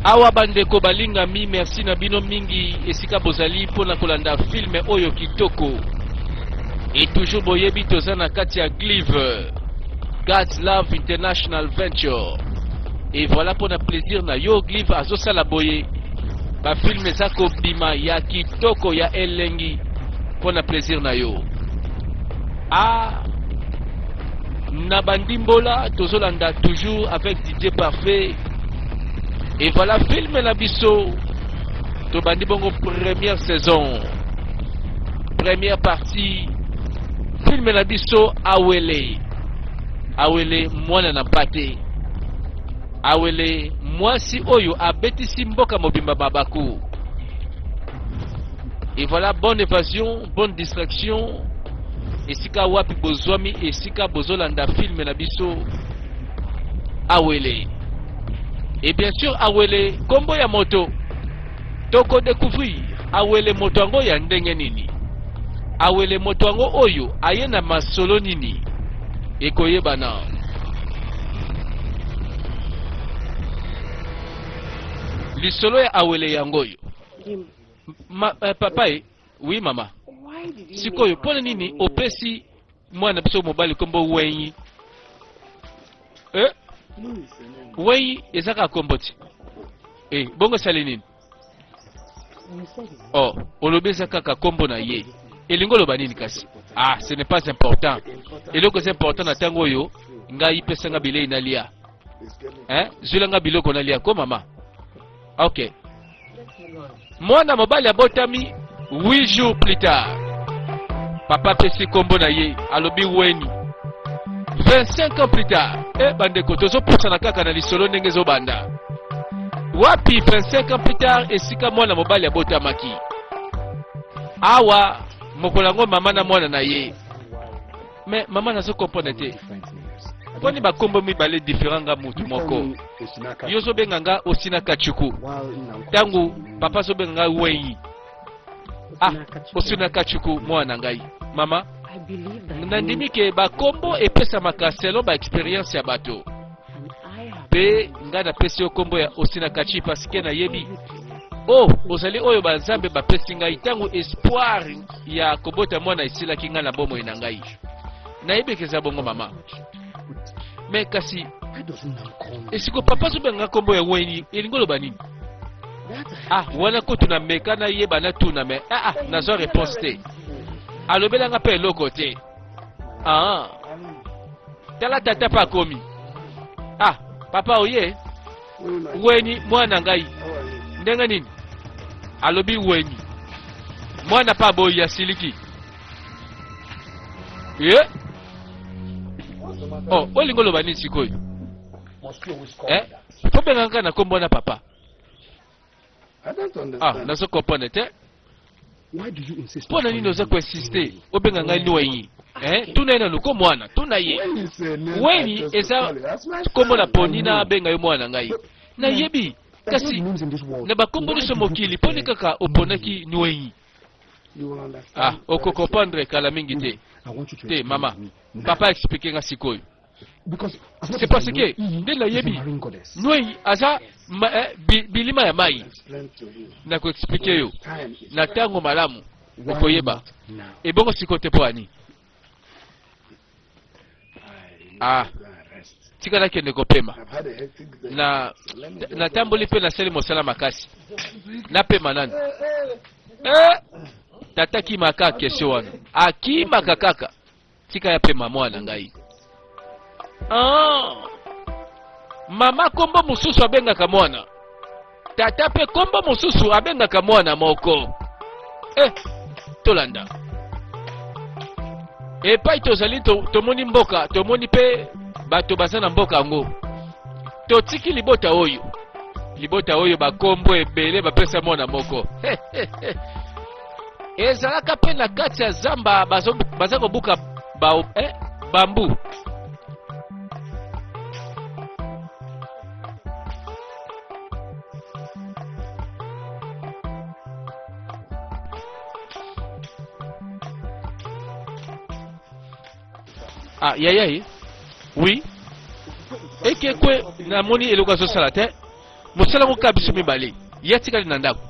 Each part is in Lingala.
Awa bandeko balingami, merci na bino mingi esika bozali mpo na kolanda film oyo kitoko. Et toujours boyebi toza na kati ya Glive, God's Love International Venture. Et voilà mpo na plaisir na yo Glive azosala boye ba film eza kobima ya kitoko ya elengi mpo na plaisir na yo. Ah, na bandimbola tozolanda toujours avec Didier Parfait. Et voilà film na biso tobandi bongo première saison première partie film na biso Awele. Awele mwana na mpate. Awele mwasi oyo abetisi mboka mobimba mabaku. Et voilà bonne évasion, bonne distraction. Esika wapi bozwami, esika bozolanda film na biso Awele. Et bien sûr Awele kombo ya moto toko découvrir Awele moto yango ya ndenge nini? Awele moto yango oyo aye na masolo nini? Ekoyebana. Lisolo ya Awele yango oyo. Ma, eh, papa e, oui mama. Sikoyo mpo na nini opesi mwana biso mobali kombo Wenyi? Eh? Wenyi eza kaka kombo ti. Eh, bongo esali nini? Oh, olobi eza kaka kombo na ye. Elingi oloba nini kasi? Ah, ce n'est pas important. Eloko eza important na ntango oyo, ngai pesa nga bilei nalia. Eh, zwela nga biloko nalia ko mama. Ok. Mwana mobali abotami 8 jours plus tard. Papa apesi kombo na ye, alobi Weni. 25 ans plus tard, eh bandeko tozopusana kaka na lisolo ndenge ezobanda. Wapi 25 ans plus tard esika mwana mobali abotamaki? Awa mokolo yango mama na mwana na ye. Mais mama nazo comprendre te. Poni bakombo mibale différent nga mutu moko. Yo ozobenga nga Osina Kachuku. Tango papa azobenga nga Wenyi. Ah, Osina Kachuku mwana ngai. Mama, nandimi ke bakombo epesamaka selon ba experience ya bato. Pe nga napesi yo kombo ya Osina Kachi parce que nayebi oh ozali oyo banzambe bapesi ngai ntango espoir ya kobota mwana esilaki ngai na bomoi na ngai. Nayebi eke eza bongo mama. Me kasi esiko papa azobenga nga kombo ya Weni elingi oloba nini? Ah, wana kutu na meka nayeba natuna me ah, ah, nazwa réponse te. Alobela nga mpe eloko te. Ah. Tala tata mpe akomi. Ah, papa oye? Weni mwana ngai. Ndenge nini? Alobi Weni. Mwana pa aboyi asiliki. Ye? Oh, olingi oloba nini sikoyo? Eh? Tobenga kaka na kombo wana papa. Ah, nazo comprendre te. Mpo na nini oza koinsiste obenga ngai Noei? Eh, tuna ye nanu ko mwana, tuna ye. Weni eza kombo na poni na abenga yo mwana ngai. Nayebi kasi na bakombo nyonso mokili poni kaka oponaki Noei. Ah, oko comprendre kala mingi te. Te mama, papa explique nga sikoyo. C'est parce que nde nayebi Nwei aza ma, eh, bi, bilima ya mai. Nako explique yo na tango malamu okoyeba. Ebongo sikoyo te mpo ani? Ah, tika nakende kopema. Na natamboli mpe nasali mosala makasi. Napema nani? Eh, tata kimaka kesho wana. Akimaka kaka. Tika ya pema mwana ngai. Ah. Mama kombo mosusu abengaka mwana. Tata pe kombo mosusu abengaka mwana moko. Eh, tolanda. Epai tozali to, tomoni mboka, tomoni pe bato baza na mboka yango. Totiki libota oyo. Libota oyo bakombo ebele bapesa mwana moko. Ezalaka pe na kati ya zamba bazo, baza kobuka ba, eh, bambu. Ah, yaya ye. Oui. Ekekwe namoni eloko azosala te. Mosala yango kaka biso mibale, ye atikali na ndako.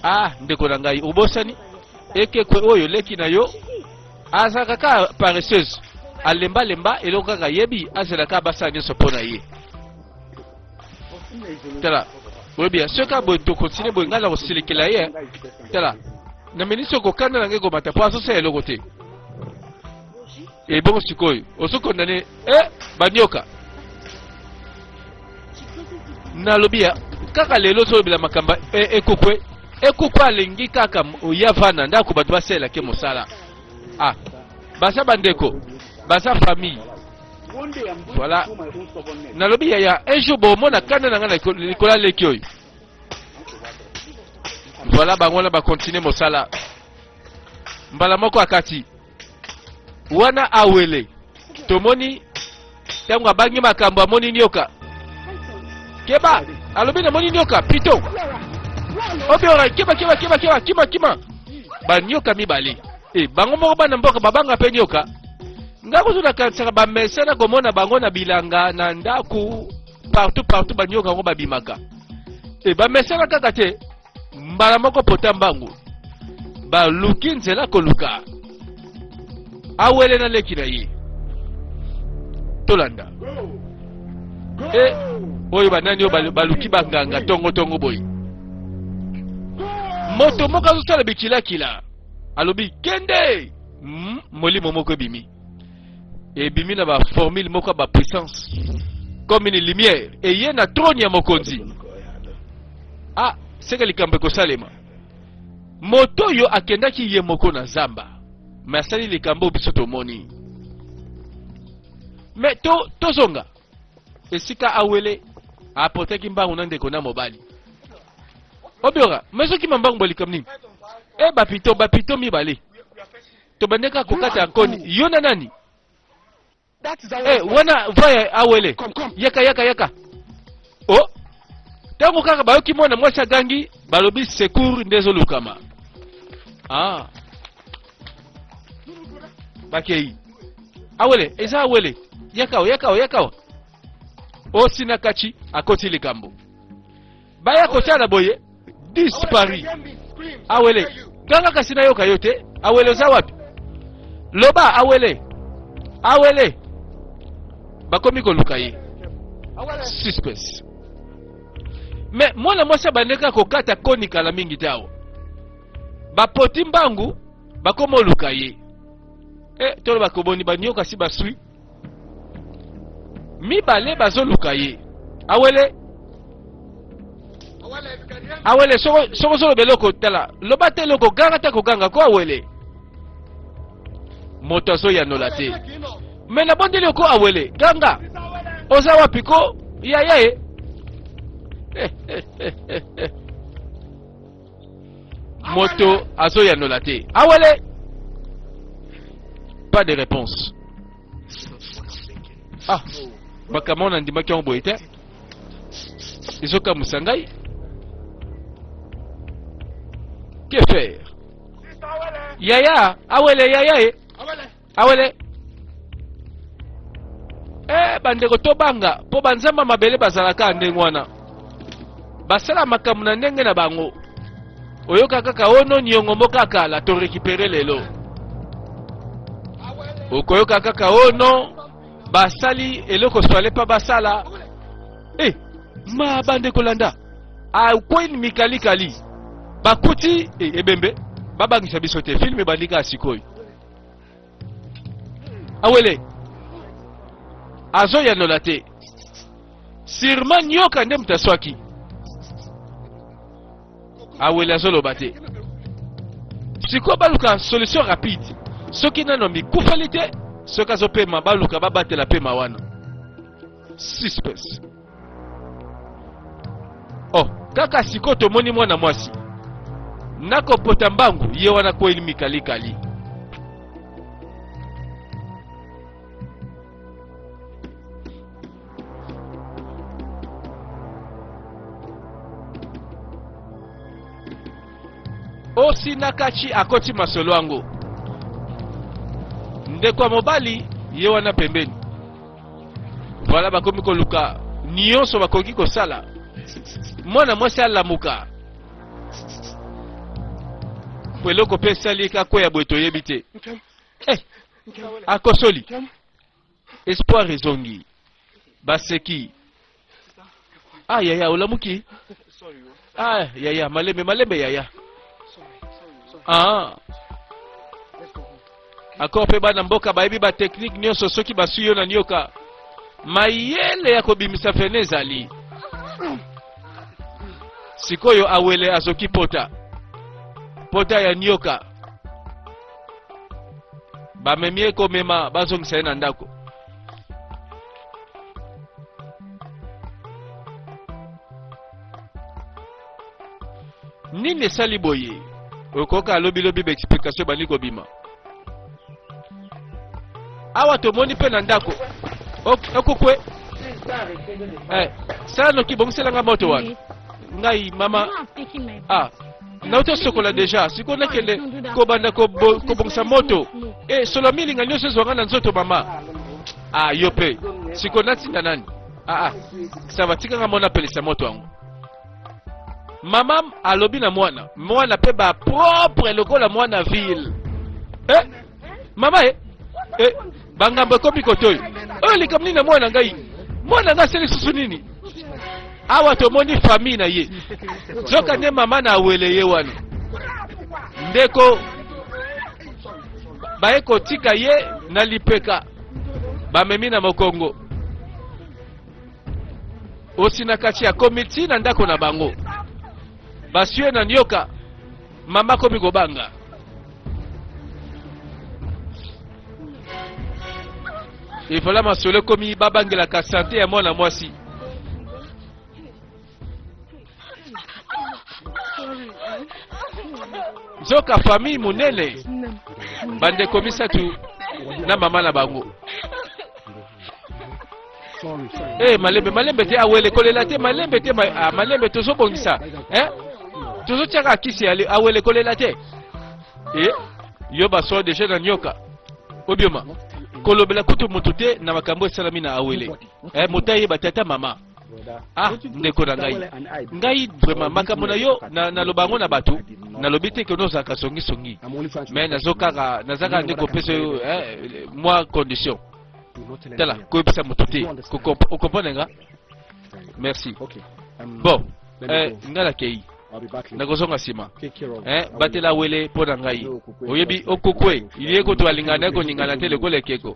Ah, ndeko na ngai, obosani ekekwe oyo leki na yo azalaka kaka paresseuse, alembalemba eloko kaka ayebi, azela kaka basala nyonso mpo na ye. Tala, oyebi ya soki boye tokontinue boye, ngai nakosilikela ye. Tala, na minisi okokanda na ngai komata mpo azosala eloko te. Ebongo sikoyo ozo condamne eh banyoka nalobi ya kaka lelo ozolobela makambo eh, ekukwe ekukwe alingi kaka ya vana ndako bato basalelake mosala ah baza bandeko baza famille voilà nalobi yaya un jour bomona kanda na ngai likolo aleki oyo voilà bango wana bakontinue mosala mbala moko akati wana awele tomoni ntango abangi makambo amoni nioka keba alobi namoni nioka pito obiora keba keba keba keba kima kima banioka mibale e bango moko bana mboka babanga mpe nioka nga kutu nakanisaka bamesana komona bango na bilanga na ndako partout partout banioka yango babimaka e bamesana kaka te Mbala moko pota mbangu, baluki nzela koluka awele na leki na ye. Tolanda e oyo banani oyo baluki banganga tongo tongo boye. Moto moko azosala bikilakila, alobi kende. Mm, molimo moko ebimi ebimi na baformule moko ya bapuissance comme une lumière eye na trône ya mokonzi. Ah, seke likambo ekosalema. Moto oyo akendaki ye moko na zamba, me asali likambo biso tomoni. Me to tozonga esika awele apotaki mbangu na ndeko na mobali. Obiora, me ezokima mbangu bo likambo nini? E bapito, bapito mibale. Tobandeka kokata koni. Yo na nani? Eh, wana voya awele. Yaka yaka yaka. Oh. Tango kaka bayoki mwana mwasi agangi, balobi secours nde ezolukama. Ah. Bakei. Awele, eza awele. Yaka yaka yaka. Osina kachi akoti likambo. Baya kotala boye disparu. Awele, ganga kasi nayoka yo te. Awele oza wapi? Loba awele. Awele. Bakomi koluka ye. Suspense. Mais mwana mwasi abandeka kokata koni kala mingi te awa. Bapoti mbangu bakoma oluka ye. Eh, toloba koboni banyoka si baswi. Mibale bazoluka ye. Awele. Awele soko soko ozoloba eloko tala loba te eloko ganga te koganga ko awele. Moto azoyanola te. Me nabondeli yo ko awele ganga. Oza wapi ko yaya ye. Moto azoyanola te. Awele. Pas de réponse. Ah, makambo wana ndimaki yango boye te. Ezokamwisa ngai. Que faire? Yaya, awele yaya e. Awele. Eh, bandeko tobanga mpo banzamba mabele bazalaka ndenge wana. Basala makambo na ndenge na bango. Oyoka kaka ono niongo moko kala to récupérer lelo. Okoyoka kaka ono basali eloko swale pa basala. Eh, ma bandeko landa. Akwei mikalikali. Bakuti eh, ebembe babangisa biso te filme ebandi kaka sikoyo. Awele azoyanola te. Sûrement nyoka nde moto aswaki. Awele azoloba te. Sikoyo baluka solution rapide. Soki nano mikufeli te, soki azopema baluka babatela pema wana. Suspense. Oh, kaka sikoyo tomoni mwana mwasi nakopota mbangu ye wana kweli mikalikali. Osinakachi akoti masolo yango. Ndeko ya mobali ye wana pembeni. Voilà bakomi koluka nyonso bakoki kosala. Mwana mwasi alamuka po eloko mpe esali kakweya boye toyebi te. Eh, akosoli espoir ezongi baseki. Ah yaya olamuki? Ah yaya malembe malembe yaya. Ah. Akor mpe bana mboka bayebi ba technique nyonso soki basui yo na nioka. Mayele ya kobimisa fene ezali. Sikoyo awele azoki pota. Pota ya nioka. Bamemi ye komema bazongisa ye na ndako. Nini esali boye? Okoka alobi lobi ba explication ebandi kobima. Awa tomoni mpe na ndako okokwe eh, sala noki bongisela nga moto wana ngai mama ah nauti osokola deja sikoyo nakende kobanda kobongisa moto e solo milinga nyonso ezwa nga na nzoto mama ah yo mpe sikoyo natinda nani ah, ah. sava tika nga mona apelisa moto yango mama alobi na mwana mwana mpe bapropre lokola mwana ville eh, mama e eh, bangambo ekomi kote oyo oyo likambo nini na mwana ngai mwana ngai asali lisusu nini awa tomoni famille na ye nzoka nde mama na awele ye wana ndeko baye kotika ye na lipeka bamemi na mokongo osinakachi akomi ti na ndako na bango basue na nioka mama akomi kobanga evola masolo ekomi babangelaka sante ya mwana mwasi nzoka famille monene bandeko misatu na mama na bango Eh, malembe malembe te awele kolela te malembe te ma, ah, malembe tozobongisa eh? tozotiaka kisi awele kolela te eh, yo baso deja na nyoka obioma kolobela kutu motu te na makambo esalami na awele eh, moto ayeba tata mama ah ndeko na ngai ngai vraiment makambo na yo naloba yango na bato nalobi te ke nozalaka songisongi mais nazo kaka naza kaka nde kopesa yo eh, mwa condition tala koyebisa moto te okomprendre nga merci um, bon eh, nga nakei nakozonga nsima eh, batela wele mpo na ngai oyebi okokwe ye kutu alingana naye koningana te lokola ekeko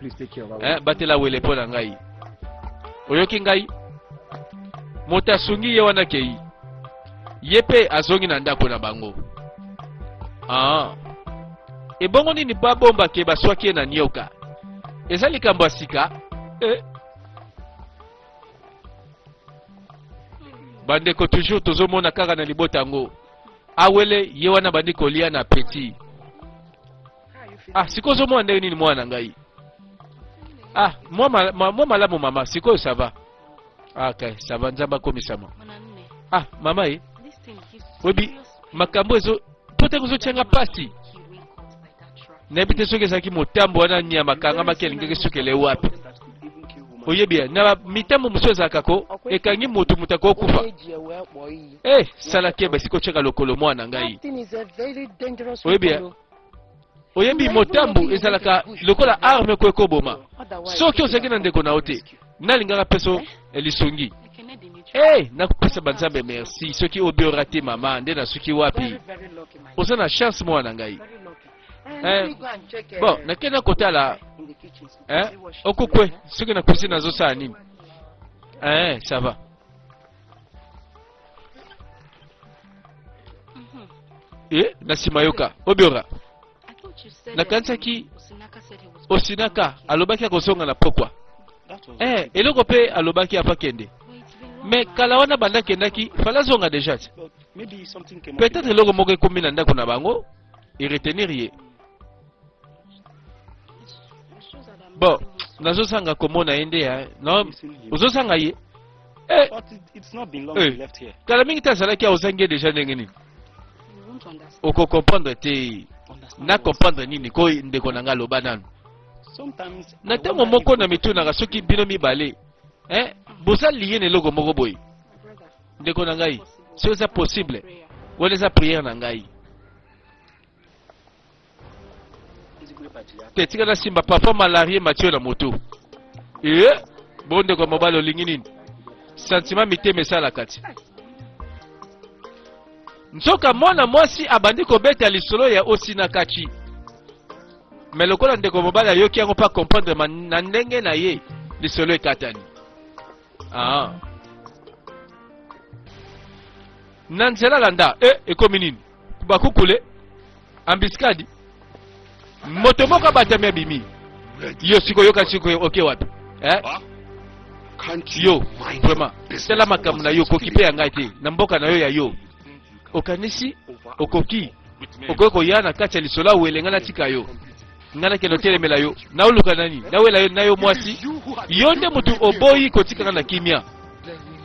eh, batela wele mpo na ngai oyoki ngai moto asungi ye wana kei ye mpe azongi na ndako na bango ah. ebongo nini babomba ke baswaki ye na nioka eza likambo ya sika eh. Bandeko toujours tozomona kaka na libota yango awele ye wana bandi kolia na petit ah sikoyo ozomona ndenge nini mwana na ngai ah mwa ma, malamu mama sikoyo ça va ah, ok ça va nzambe akomisama ah mama ye oyebi makambo ezo mpo te kozotia nga mpasi nayebi te soki ezalaki motambo wana nyama akangamaki alingaki sukele wapi oyebi ya na mitambo mosusu ezalaka ko ekangi moto moto akokufa e eh, sala keba esika otyaka lokolo mwana ngai oyebi ya oyebi motambo ezalaka lokola arme ko ekoboma soki ozalaki na ndeko na yo te nalingaka peso eh, lisungi e eh, nakopesa banzambe merci soki obi orate mama nde nasuki wapi oza na chance mwana ngai eh, bon nakenda kotala eh, okokwe soki na cuisine nazosala nini eh, ça va e na nsima yoka obiora nakanisaki osinaka alobaki akozonga na pokwa eh, eloko mpe alobaki apa kende me kala wana banda akendaki fala azonga deja ti peut-être eloko moko ekomi na ndako na bango eretenir ye bon nazozanga komona ye nde no ozozanga ye eh. eh. kala mingi te azalaki ozangi ye deja ndenge nini okokomprendre te na comprendre nini ko ndeko na ngai aloba nanu na ntango moko na mitunaka soki bino mibale eh, boza liye na eloko moko boye. Ndeko na ngai, soki eza possible, wana eza prière na ngai. Te tika nasimba parfois malaria emati yo na moto. Ee, bo ndeko ya mobali olingi nini? Sentiment mitema esalaka ti. Nzoka mwana mwasi abandi kobeta lisolo ya Osinakachi. Mais lokola ndeko mobali ayoki yango mpe acomprendre na ndenge na ye, lisolo ekatani. Ah. Na nzela landa, eh, ekomi nini? Bakukule, ambiskadi. Moto moko abatami abimi. Yo sikoyo yoka sikoyo oke wapi? Eh? Yo, vraiment, tala makambo na yo, okoki mpe ya ngai te, na mboka na yo ya yo. Okanisi okoki okoki koya na kati ya lisolo awele ngai natika yo ngai nakende otelemela yo naoluka nani nawela yo na yo mwasi yo nde motu oboyi kotika ngai na kimia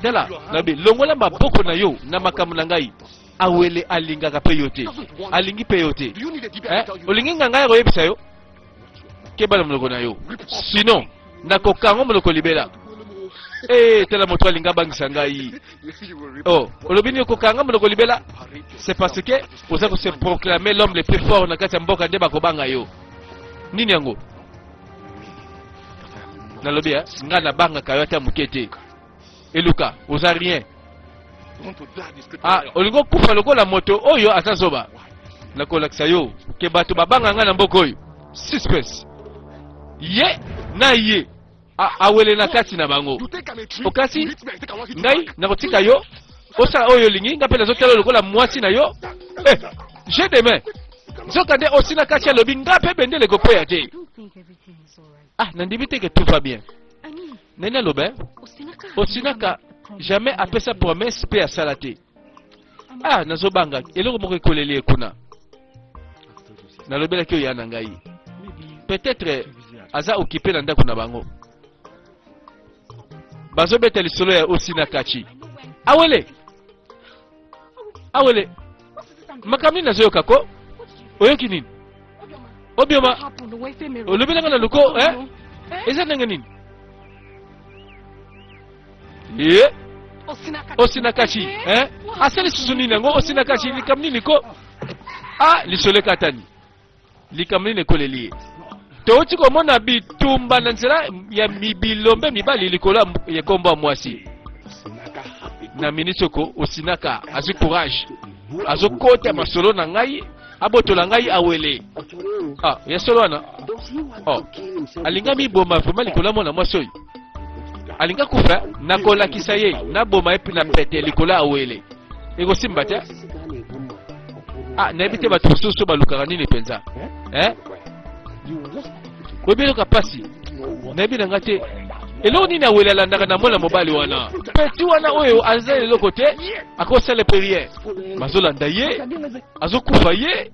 tala nabe longola maboko na yo na makambo na ngai awele alingaka mpe yo te alingi mpe yo te eh? Olingi nga ngai akoyebisa yo keba na monoko na yo sinon nakokanga monoko libela. Eh, tala moto alinga abangisa ngai. Oh, olobi nini okokanga monoko libela? C'est parce que oza ko se proclamer l'homme le plus fort na kati ya mboka nde bakobanga yo. Nini yango? Nalobi eh, ngai nabangaka yo ata moke te. Eluka, oza rien. Ah, olingi okufa lokola moto oyo aza zoba. Nakolakisa yo ke bato babanga ngai na mboka oyo. Suspense. Ye na ye awele na kati na bango. Okasi ngai nakotika yo osala oyo olingi, ngai mpe nazotala lokola mwasi na yo. Eh, je demain. Nzoka nde osi na kati alobi ngai mpe bendele ekokweya te. Ah, nandimi te ke tout va bien. Nani aloba eh? Osinaka jamais apesa promesse mpe asala te. Ah, nazobanga eloko moko ekoleli ye kuna. Nalobelaki oyo ya na ngai. Peut-être aza occupé na ndako na bango. Bazobeta lisolo ya Osina Kachi. Awele. Awele. Makambo nini nazoyoka ko? Oyoki nini? Obioma. Olobi nanga na loko, eh? Eza ndenge nini? Ye? Osinakachi, eh? Asali susu nini yango? Osinakachi likambo nini ko? Ah, lisolo ekatani. Likambo nini ekoleli ye? Touti komona bitumba na nzela ya bilombe mibali likolo ya nkombo ya mwasi. Na miniti oko Osinaka azwi courage, azokota masolo na ngai, abotola ngai awele. Ah, ya solo wana. Oh, alinga miboma vraiment likolo ya mwana mwasi oyo. Alinga kufa, nakolakisa ye, naboma ye na pete likolo ya awele. Ekosimba te. Ah, nayebi te bato mosusu balukaka nini mpenza. Eh? Oyebi eloko ya pasi? Nayebi na nga te. Eloko nini awele alandaka na mwana mobali wana? Peti wana oyo aza eloko te, akosala pe rien. Bazolanda ye, azokufa ye.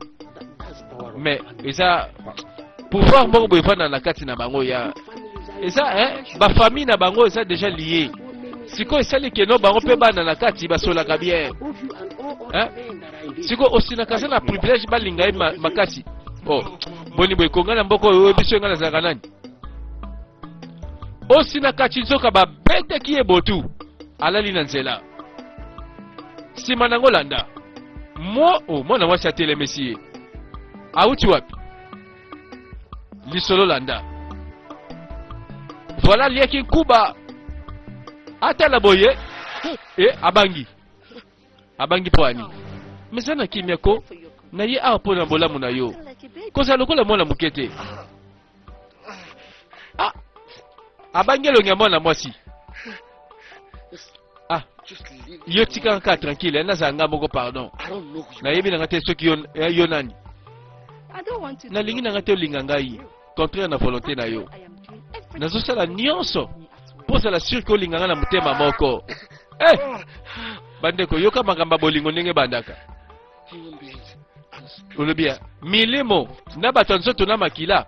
Mais eza pouvoir moko boye efanda na kati na bango ya eza eh, ba famille na bango eza déjà lié. Sikoyo esali keno bango mpe bana na kati basolaka bien. Eh? Sikoyo osinaka aza na privilège balinga ye makasi. Oh, boni boye konga na mboka oyo biso nga nazalaka nani? Osinaka nzoka babetaki ye botu alali na nzela. Nsima nango landa mo oh, mwana mwasi atelemisi ye awuti wapi? Lisolo landa. Voilà aliaki nkuba atala boye e abangi abangi mpo ani meza na kimia ko na ye awa mpo na bolamu na yo kozala lokola mwana moke te. Ah, abangi elongi ya mwana mwasi. Ah, yo tika kaka tranquille, nazala nga moko pardon. Nayebi na nga te soki yo, yo nani. Nalingi na nga te olinga ngai contraire na volonté na yo. Nazosala nyonso mpo ozala sûr ke olinga nga na motema moko. Eh, bandeko yoka makambo ya bolingo ndenge ebandaka. Olobi ya milimo na bato ya nzoto na makila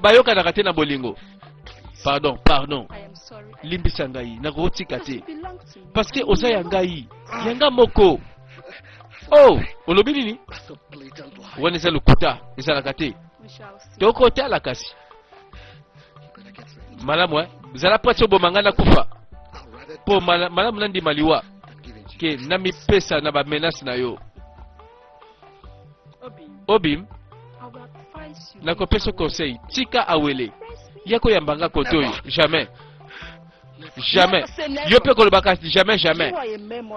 bayokanaka te na bolingo. Pardon, pardon, limbisa ngai, nakotika te parce que oza ya ngai, ya nga moko. Oh, olobi nini? Wana eza lokuta, ezalaka te. Tokotala kasi malamu eh? Zala prati oboma ngai nakufa mpo malamu nandima liwa. Ke namipesa na bamenace na yo. Obim, nakopesa conseil, tika awele ya koyamba nga kote oyo. Jamais, jamais. Yo mpe kolobaka jamais, jamais.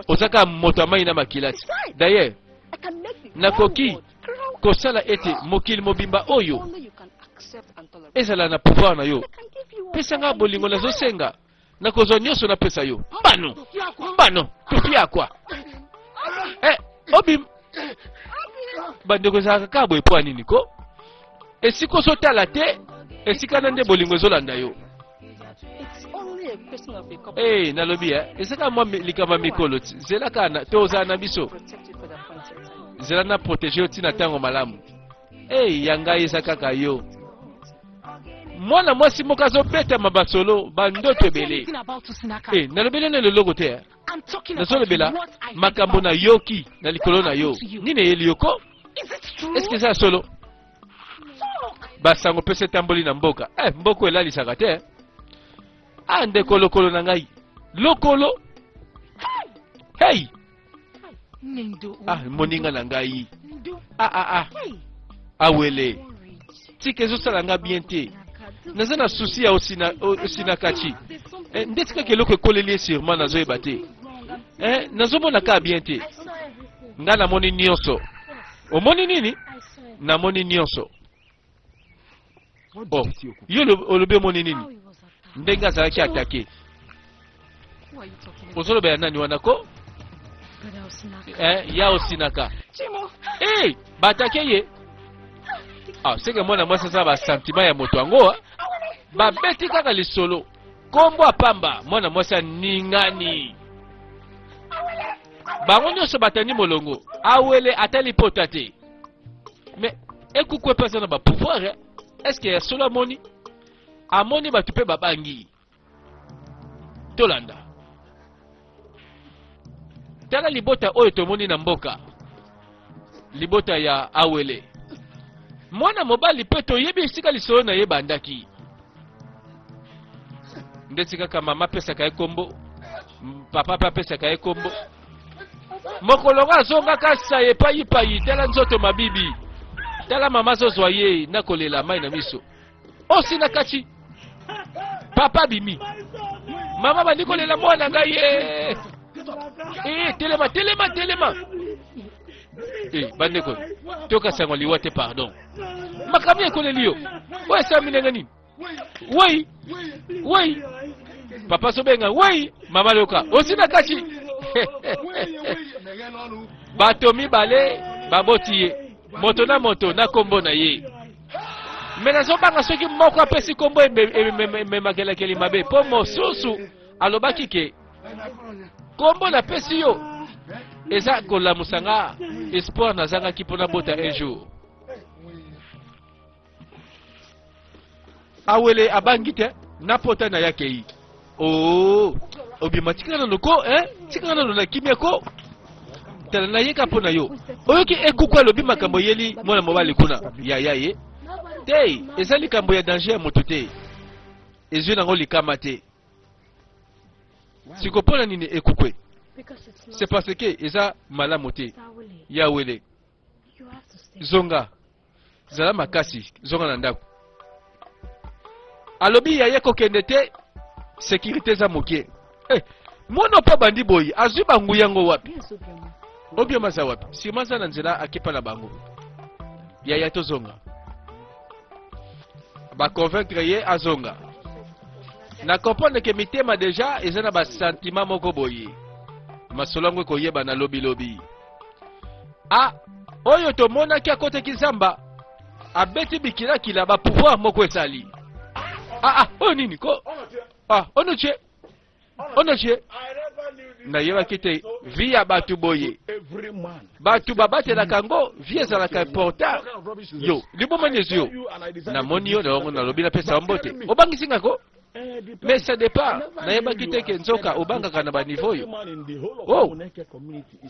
Oza kaka moto ya mai na makila ti. D'ailleurs, nakoki kosala ete mokili mobimba oyo ezala na pouvoir na yo. Pesa nga bolingo nazosenga, nakozwa nyonso napesa yo. Mbano mbano tofiakwa. Eh, Obim, bandeko, ezalaka kaka boye. Mpo ya nini ko esika ozotala te, esika na nde bolingo ezolanda yo? Hey, nalobi eh, ezaka mwa likambo ya mikolo ti. Zela kaka, to ozala na biso. Zela na protéger yo ntina ntango malamu. Hey, ya ngai eza kaka yo. Mwana mwasi moko azobetama basolo bandoto ebele. Hey, nalobeli nano eloko te. Nazolobela makambo nayoki na likolo na yo. Nini eyeli yo ko? Eske eza ya solo? Basango pesa etamboli na mboka. Eh, mboka elalisaka te. Ah, ndeko, lokolo na ngai, lokolo. Hey, ah, moninga na ngai. Ah, ah, ah, awele, tika, ezosala nga bien te. Naza na souci ya osina, osinakachi. Eh, ndeti kaka eloko ekoleli ye sûrement, nazoyeba te. Eh, nazomona kaka bien te. Nga namoni nyonso. Omoni nini? Namoni nyonso. Oh, yo olobi omoni nini? Ndenge azalaki attaqué. Ozolobela nani wana ko? Eh, ya Osinaka. Hey, baattaquer ye. Ah, seke mwana mwasi aza basentiment ya moto yango. Babeti kaka lisolo kombo apamba, mwana mwasi aningani. Bango nyonso batandi molongo. Awele atali pota te, mais ekuku epe aza na bapouvoir. Eh? Est ce que ya solo amoni? Amoni bato mpe babangi. Tolanda, tala libota oyo tomoni na mboka, libota ya Awele. Mwana mobali mpe toyebi esika lisolo na ye bandaki. Ndeti kaka mama apesaka ye kombo, papa mpe apesaka ye kombo. Mokolo ngo azongaka sa epayipayi, tala nzoto mabibi, tala mama azozwa ye na kolela mai na miso. Osi na kati, papa bimi, mama bandi kolela: "Mwana ngai ye e, telema, telema, telema!" E, bandeko, tokasango liwa te, pardon. Makambo ekoleli yo oyo esami ndenge nini? Wei, wei, papa sobenga wei, mama loka osi na kati. Bato mibale baboti ye, moto na moto na kombo na ye, me nazobanga soki moko apesi kombo ememakelakeli mabe, mpo mosusu alobaki ke kombo napesi yo eza kolamusa nga espoir nazangaki mpo nabota un jour. Awele abangi te na pota na yakei. Oh, obima, tikanga nano ko. Eh, tikanga nano na kimia ko. Tala, nayeka mpo na yo. Oyoki ekuku alobi makambo eyeli mwana mobali kuna ya ye te. Eza likambo ya danger ya moto te, ezwi nango likama te. Siko mpo na nini ekukwe? C'est parce que eza malamu te. Ya wele, zonga, zala makasi, zonga na ndako. Alobi yaye kokende te, sécurité eza moke. Eh, mwana mpo abandi boye, azwi bangu yango wapi? Obioma aza wapi? Sima aza na nzela, akepa na bango. Yaya, tozonga. Baconvaincre ye azonga. Na comprendre ke mitema deja eza na basentiment moko boye. Masolo yango ekoyeba na lobilobi. A oyo tomonaki akotaki zamba, abeti bikilakila, bapouvoir moko esali. Ah, ah, oyo nini ko? Ah, onotie, onotie, nayebaki te vie ya bato boye. Bato babatelaka yango, vie ezalaka important. Yo liboma nyezi yo, namoni yo na nalobi napesa yo mbote, obangisi nga ko. Mais ça dépend, nayebaki te ke nzoka obangaka na baniveau oyo. Oh,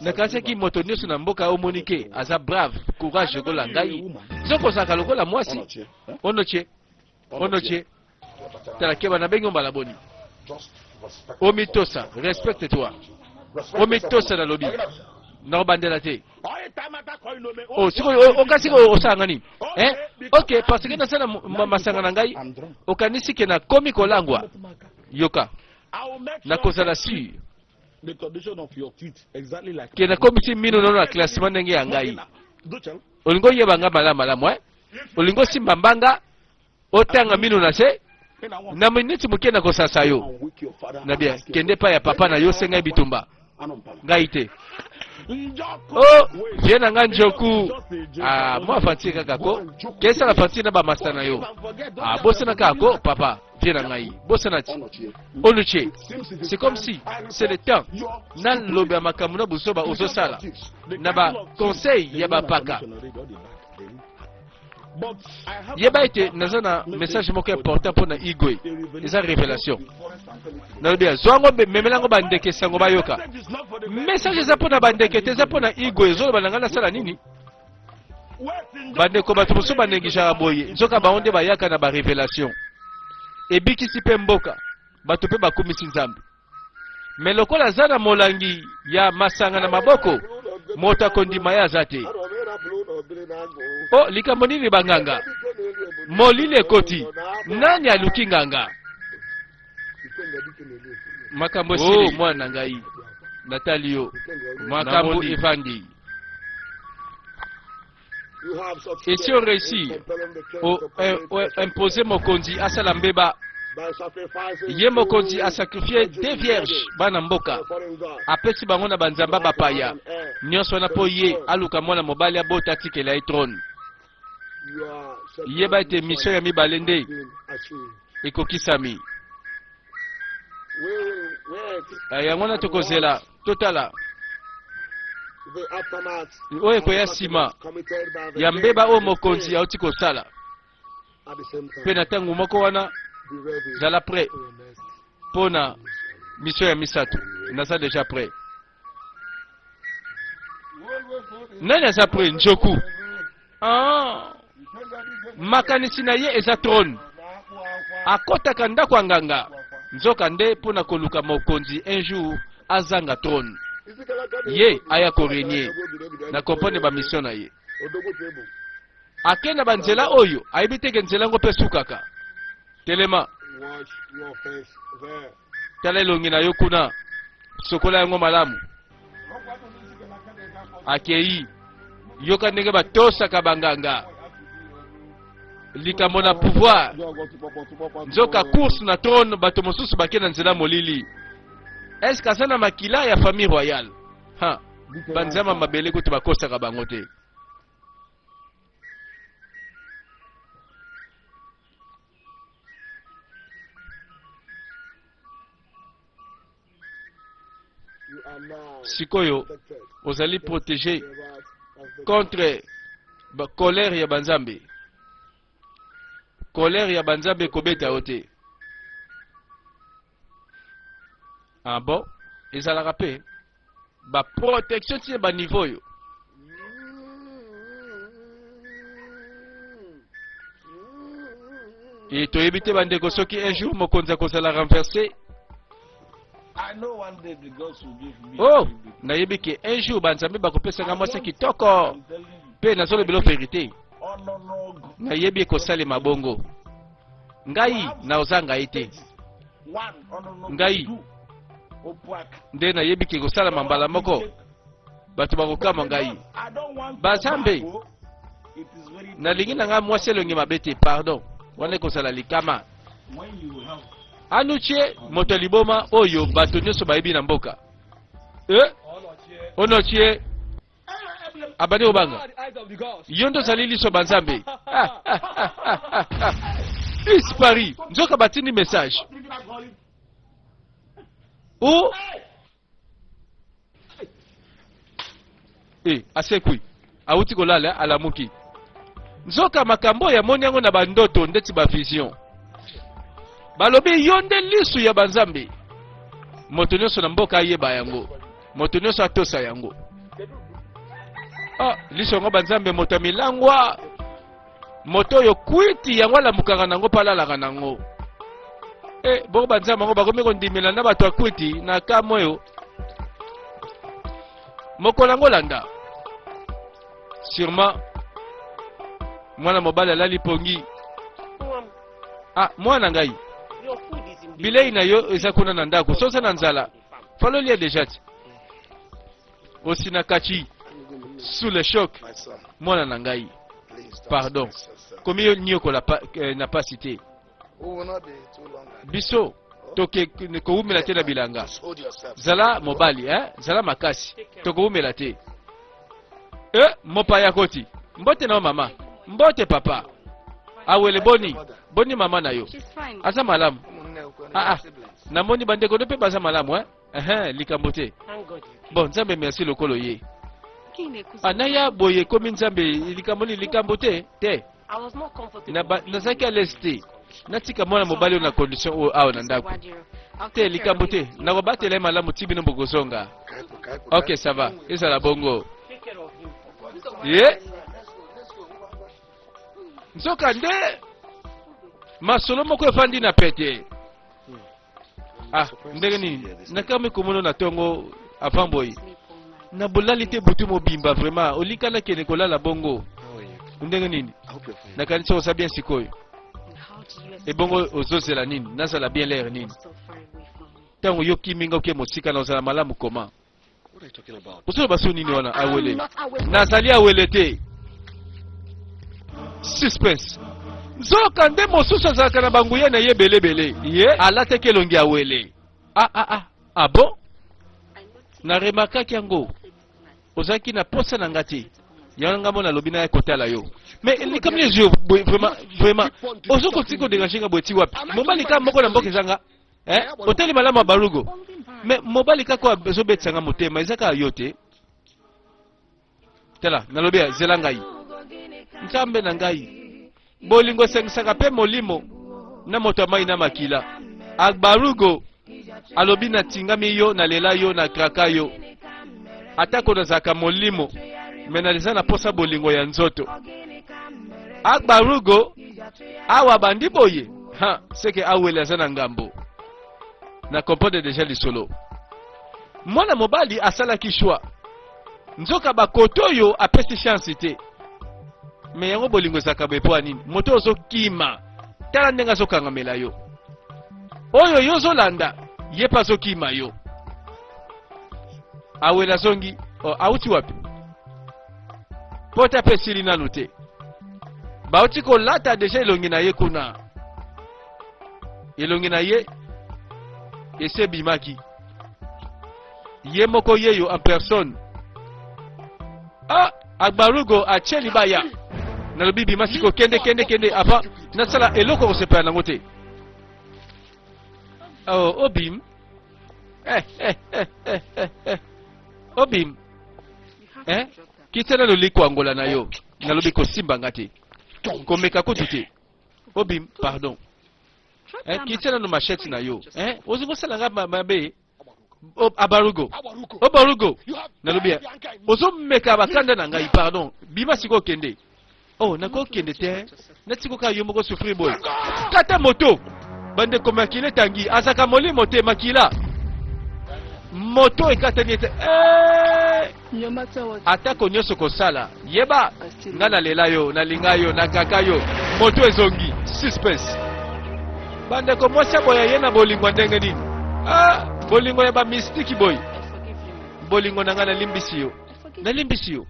nakanisaki moto nyonso na mboka omoni ke aza brave, courage lokola ngai. Nzoka ozalaka lokola mwasi. Onotie, onotie, tala, keba, nabengi yo mbala boni? Omitosa, respecte toi. Omitosa nalobi. Nakobandela te. Oh, sikoyo okasi osala nga nini? Eh? Ok, parce que nasala masanga na ngai, okanisi ke nakomi kolangwa. Yoka. Nakozala sur ke nakomisi mino nono na classement ndenge ya ngai. Olingi oyeba nga malamu malamu, eh? Olingi osimba mbanga, otanga mino na se na miniti moke na kosasa yo na bien kende epai ya papa na yo senga ye bitumba ngai te o oh, vie na ngai njoku ah, mwa aventure kaka ko kesala aventure na bamasta na yo ah, bosana kaka ko papa vie na ngai bosana ti olutie c'est comme si c'est le temps naloba makambo na buzoba ozosala na baconseil ya bapaka Yeba ete naza na message moko important mpo na Igwe. Eza revelation. Nalobi ya zwa yango memela yango bandeke sango bayoka. Message eza mpo na bandeke te, eza mpo na Igwe. Ezoloba na ngai nasala nini? Bandeko bato mosusu baneglijaka boye, nzoka bango nde bayaka na ba revelation. Ebikisi mpe mboka, bato mpe bakumisi Nzambe. Me lokola aza na molangi ya masanga na maboko, moto akondima ye aza te. O, oh, likambo nini banganga? Molili ekoti, nani aluki nganga? Makambo esili. Oh, mwana na ngai, natali yo, makambo evandi. Esi o réussir o, o imposer mokonzi asala mbeba ye mokonzi asakrifie deux vierges bana mboka apesi bango na banzamba bapaya nyonso wana mpo ye aluka mwana mobali abota atikela ye trone yeba ete mission ya mibale nde ekokisami eh, yango wana tokozela Totala oyo ekoya nsima ya mbeba oyo mokonzi auti kosala. Mpe na ntango moko wana, zala prêt mpo na mission ya misato. Naza deja prêt. Nani aza prêt? Njoku. Ah. Makanisi na ye eza trone. Akotaka ndako ya nganga, nzoka nde mpo na koluka mokonzi un jour azanga trone. Ye aya ko regner. Na comprendre ba mission na ye. Ake na ba nzela oyo ayebi te ke nzela yango mpe esukaka. Telema. Tala elongi na yo kuna, sokola yango malamu. Akei, yoka ndenge batosaka banganga likambo na pouvoir. Nzoka course na trône, bato mosusu bake na nzela molili. Est-ce aza na makila ya famille royale? Ha, banzama mabele kutu bakosaka bango te. Sikoyo ozali protege contre ba colère ya banzambe. Colère ya banzambe ekobeta yo te. Ah bon? Ezalaka pe ba protection ti ba niveau oyo. E toyebi te bandeko soki un jour mokonzi akozala renversé. Oh, nayebi ke un jour banzambe bakopesa nga mwasi kitoko mpe nazolobela verite. Nayebi ekosalema bongo. Ngai naozanga ye te. Ngai nde nayebi ke ekosalama mbala moko, bato bakokamwa ngai. Bazambe, nalingi na ngai mwasi elongi mabe te, pardon, wana ekozala likama. Anuchie moto ya liboma oyo bato nyonso bayebi na mboka. Eh? Onochie abandi kobanga yo nde ozali liso ba nzambe dispari nzoka batindi message o e asekwi awuti kolala alamuki nzoka makambo oyo amoni yango na bandoto ndeti bavision balobi yo nde lisu ya banzambe moto nyonso na mboka ayeba yango moto nyonso atosa yango ah, liso yango banzambe moto ya milangwa moto oyo kwiti yango alamukaka nango mpe alalaka nango e eh, bongo banzambe yango bakomi kondimela na bato ya kwiti na kamwe oyo. Mokolo yango landa. Sûrement mwana mobali alali pongi. Ah, mwana ngai. Bilei na yo eza kuna na ndako. Soza na nzala. Falolia deja ti. Osinakachi sous le choc. Mwana na ngai. Pardon. Komi yo niokola pa, eh, na pasi te. Biso toke kowumela te na bilanga. Zala mobali, eh? Zala makasi. Tokowumela te. Eh, mopaya koti. Mbote na yo mama. Mbote papa. Awele boni. Boni mama na yo. Aza malamu. Ah ah. Namoni bandeko no pe baza malamu, eh? Ehe, likambo te. Bon, Nzambe merci lokolo ye. Anaya boye ekomi Nzambe likambo nini likambo te te. Nazalaki à l'aise te. Natika mwana mobali oyo na condition oyo awa na ndako. Te likambo te. Nakobatela ye malamu ti bino bokozonga. Ok, ça va. Ezala bongo. Ye nzoka nde masolo moko efandi na pete. Ah, ndenge nini nakami komona na tongo avant boye na bolali te butu mobimba vraiment olika nakende kolala bongo ndenge nini nakanisi oza bien sikoyo ebongo ozozela nini nazala bien lere nini ntango yo kimi nga oke mosika na ozala malamu koma ozoloba so nini wana awele nazali awele te suspense nzoka nde mosusu azalaka na banguya na ye ebelebele ye alataki elongi awele ah, ah, ah. ah bon na remarkaki yango ozalaki na posa na nga te yango nga mona alobi naya kotala yo mais likambo nini ezwi vraiment vraiment ozokotika koderange nga boye ti wapi mobali kaka moko na mboka eza nga Eh, otali malamu ya balugo me mobali kaka oyo azobetisa nga motema eza kaka yo te tala nalobi ya zela ngai nzambe na ngai bolingo esengisaka mpe molimo na moto ya mai na makila agbarugo alobi natingami yo nalela yo na kraka yo atako nazalaka molimo me naza na mposa bolingo ya nzoto agbarugo awa bandi boye ha seke awele aza na ngambo na comprendre deja lisolo mwana mobali asalaki choix nzoka bakoto oyo apesi chance te me yango bolingo ezalaka boye mpo ya nini moto ozokima tala ndenge azokangamela yo oyo yo ozolanda ye mpe azokima yo awele azongi oh, auti wapi pota mpe esili nanu te bauti kolata deja elongi na ye kuna elongi na ye esi ebimaki ye moko yeyo en personne ah agbarugo atie libaya nalobi bima siko kende kende kende avant nasala eloko kosepela nango te oh, obim eh, eh, eh, eh, eh, eh. obim eh? kita nano likwangola na yo nalobi kosimba nga te komeka kutu te obim pardon eh, kita nano machette na yo eh? ozi kosala nga mabe abarugo obarugo nalobi eh, ozomeka bakanda na ngai pardon bima sikoyo okende oh nakokende te natiko kaka yo moko souffrir boye kata moto bandeko makila etangi azaka molimo te makila moto ekatani ete eh! atako nyonso kosala yeba nga nalela yo nalinga yo nakaka yo moto ezongi suspense bandeko mwasi aboya ye na bolingo ya ndenge nini ah, bolingo ya bamistiki boye bolingo na ngai nalimbisi yo nalimbisi yo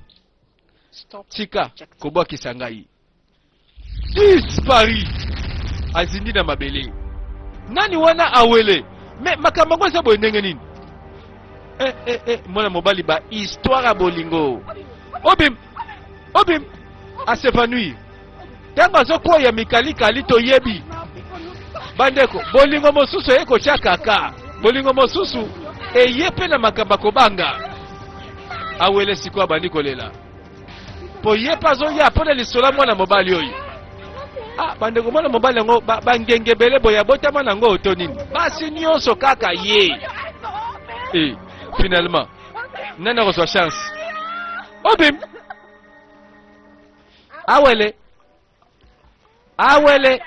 tika kobwakisa ngai dispari azindi na mabele nani wana awele me makambo yango eza boye ndenge nini eh, eh, eh, mwana mobali ba histoire ya bolingo obim obim asevanouir ntango azokwea mikalikali toyebi bandeko bolingo mosusu eye kotya kaka bolingo mosusu eye mpe na makambo ya kobanga awele sikoyo abandi kolela mpo ye mpe azoya mpo na lisolo ya mwana mobali oyo ah, bandeko mwana mobali yango bangenge ba ebele boye abotama na yango to nini basi nyonso kaka ye e finalement nani akozwa chance obim awele awele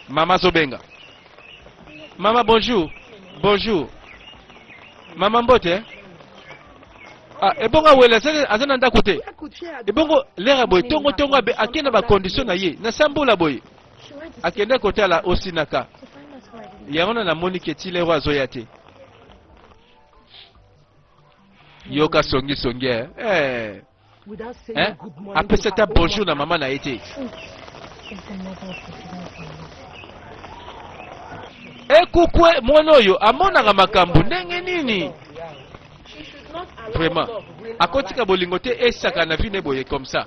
mama azobenga mama bonjour bonjour mama mbote eh? Ah, ebongo awele aza na ndako te. Ebongo lera boye tongo tongo abe akende ba condition na ye na sambola boye. Akende kotala osinaka. Yango na namoni ke ti lero azoya te. Yoka songi songi eh. Eh. Eh? Apesa ata bonjour na mama na ye te. Ekukwe mwana oyo amonaka makambo ndenge nini? Vraiment. Akotika bolingo te esaka na vie ne boye comme ça.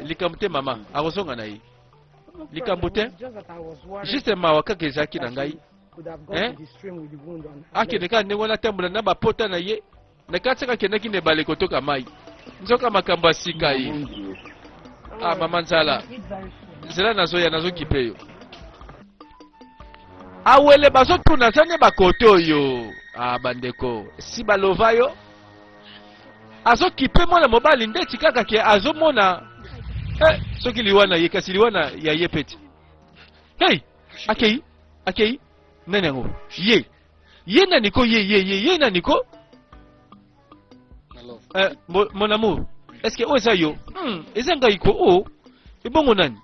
Likambo te mama, akozonga na ye. Likambo te. Juste mawa kaka ezalaki na ngai. Eh? Akende kaka ndenge wana atambola na bapota na ye. Na kati akendaki na ebale kotoka mai. Nzoka makambo ya sika ye. Ah mama nzala. Nzela nazoya nazokipe yo. Awele bazotuna aza nde bakote oyo. Ah bandeko, si balova yo. Azokipe mwana mobali ndeti kaka ke azomona eh, soki liwa na ye kasi liwa na ya ye peti. Hey, akei, akei nani yango? Ye. Ye nani ko ye ye ye ye nani ko eh, mon, mon amour est-ce que oyo eza yo eza ngai ko o oh. Ebongo nani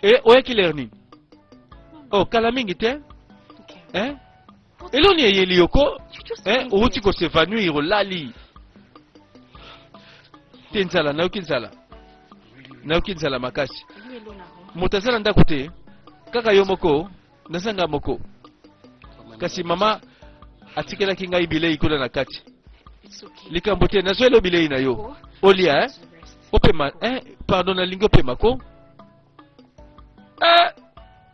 eh, oyaki lere nini oh kala mingi te eh? Eloni eyeli yo ko eh, outi kosevanouir olali te nzala nayoki nzala nayoki nzala makasi moto aza na ndako te kaka yo moko naza nga moko kasi mama atikelaki ngai bilei kuna na kati likambo te nazweli yo bilei na yo olia eh? Opema eh? Pardon nalingi opema ko eh!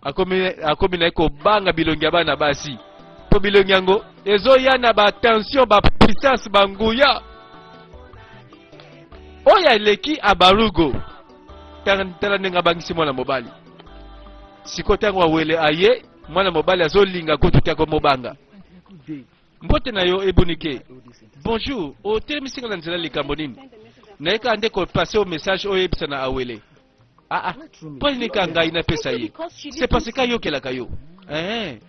Akomi, akomi na ye kobanga bilongi ya bana basi mpo bilongi yango ezoya na batension bapuissance banguya oyo aleki abarugo. Tala ndenge abangisi mwana mobali. Sikoyo ntango awele aye mwana mobali azolinga kutu te akomobanga. Mbote na yo ebunike. Bonjour, otelemisi nga na nzela likambo nini? Naye kaka nde kopase o message oyo oyebisa na awele. Ah ah, mpo nini kaka ngai napesa ye? C'est parce que ayokelaka yo. Eh.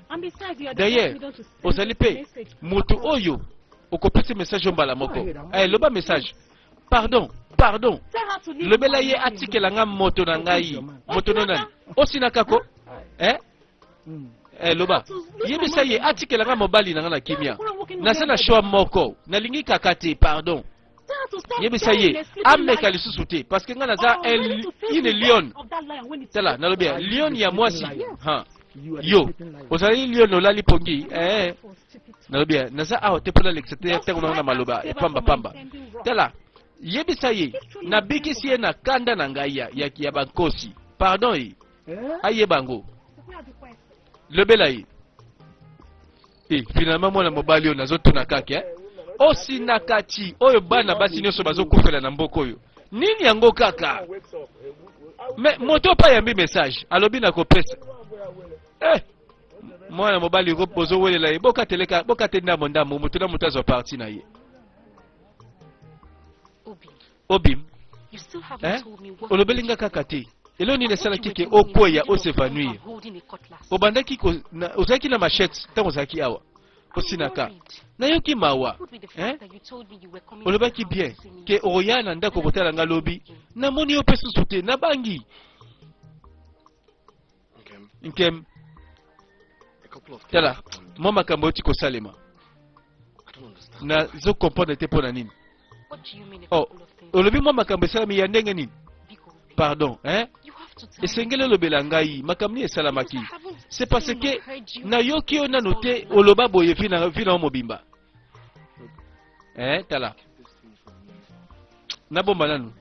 D'ailleurs, ozali mpe moto oyo okopesa message yo mbala moko. Eh, loba message. Pardon, pardon. Lobela ye atikela nga moto na ngai. Moto no nani? Osinaka ko? Eh? Eh, loba yebisa ye atikela nga mobali na nga na kimia. Naza na choix moko, nalingi kaka te, pardon. Yebisa ye ameka lisusu te parce que nga naza une lionne. Tala nalobi ya lionne ya mwasi. Ha. Yo ozali lionne olali pongi eh. Nalobi ya naza awa te mpo nalekisa te ntango nango na maloba ya pamba pamba. Tala yebisa ye nabikisi ye na kanda na ngai ya, ya, ya bankosi. Pardon ye ayeba yango lobela ye. Eh, finalement mwana mobali oyo nazotuna kaka eh? Osinakati oyo bana basi nyonso bazokufela na mboka oyo nini yango kaka me moto mpe ayambi message alobi nakopesa eh, mwana mobali bozowelela ye bokateleka bokate ndambo ndambo moto na moto azwa parti na ye. Obim eh? Olobeli nga kaka te eloko nini esalaki ke okweya osevanouir obandaki ozalaki na machette ntango ozalaki awa osinaka nayoki mawa eh? Olobaki bien ke okoya na ndako kotala nga lobi namoni yo mpe susu te nabangi Nkem tala mwa makambo euti kosalema nazo comprendre te mpo na nini. Oh, olobi mwa makambo esalami ya ndenge nini? Pardon hein? Esengeli olobela ngai makambo nini esalamaki. C'est parce que nayoki yo nano te oloba boye vi na yo mobimba eh, tala nabomba nanu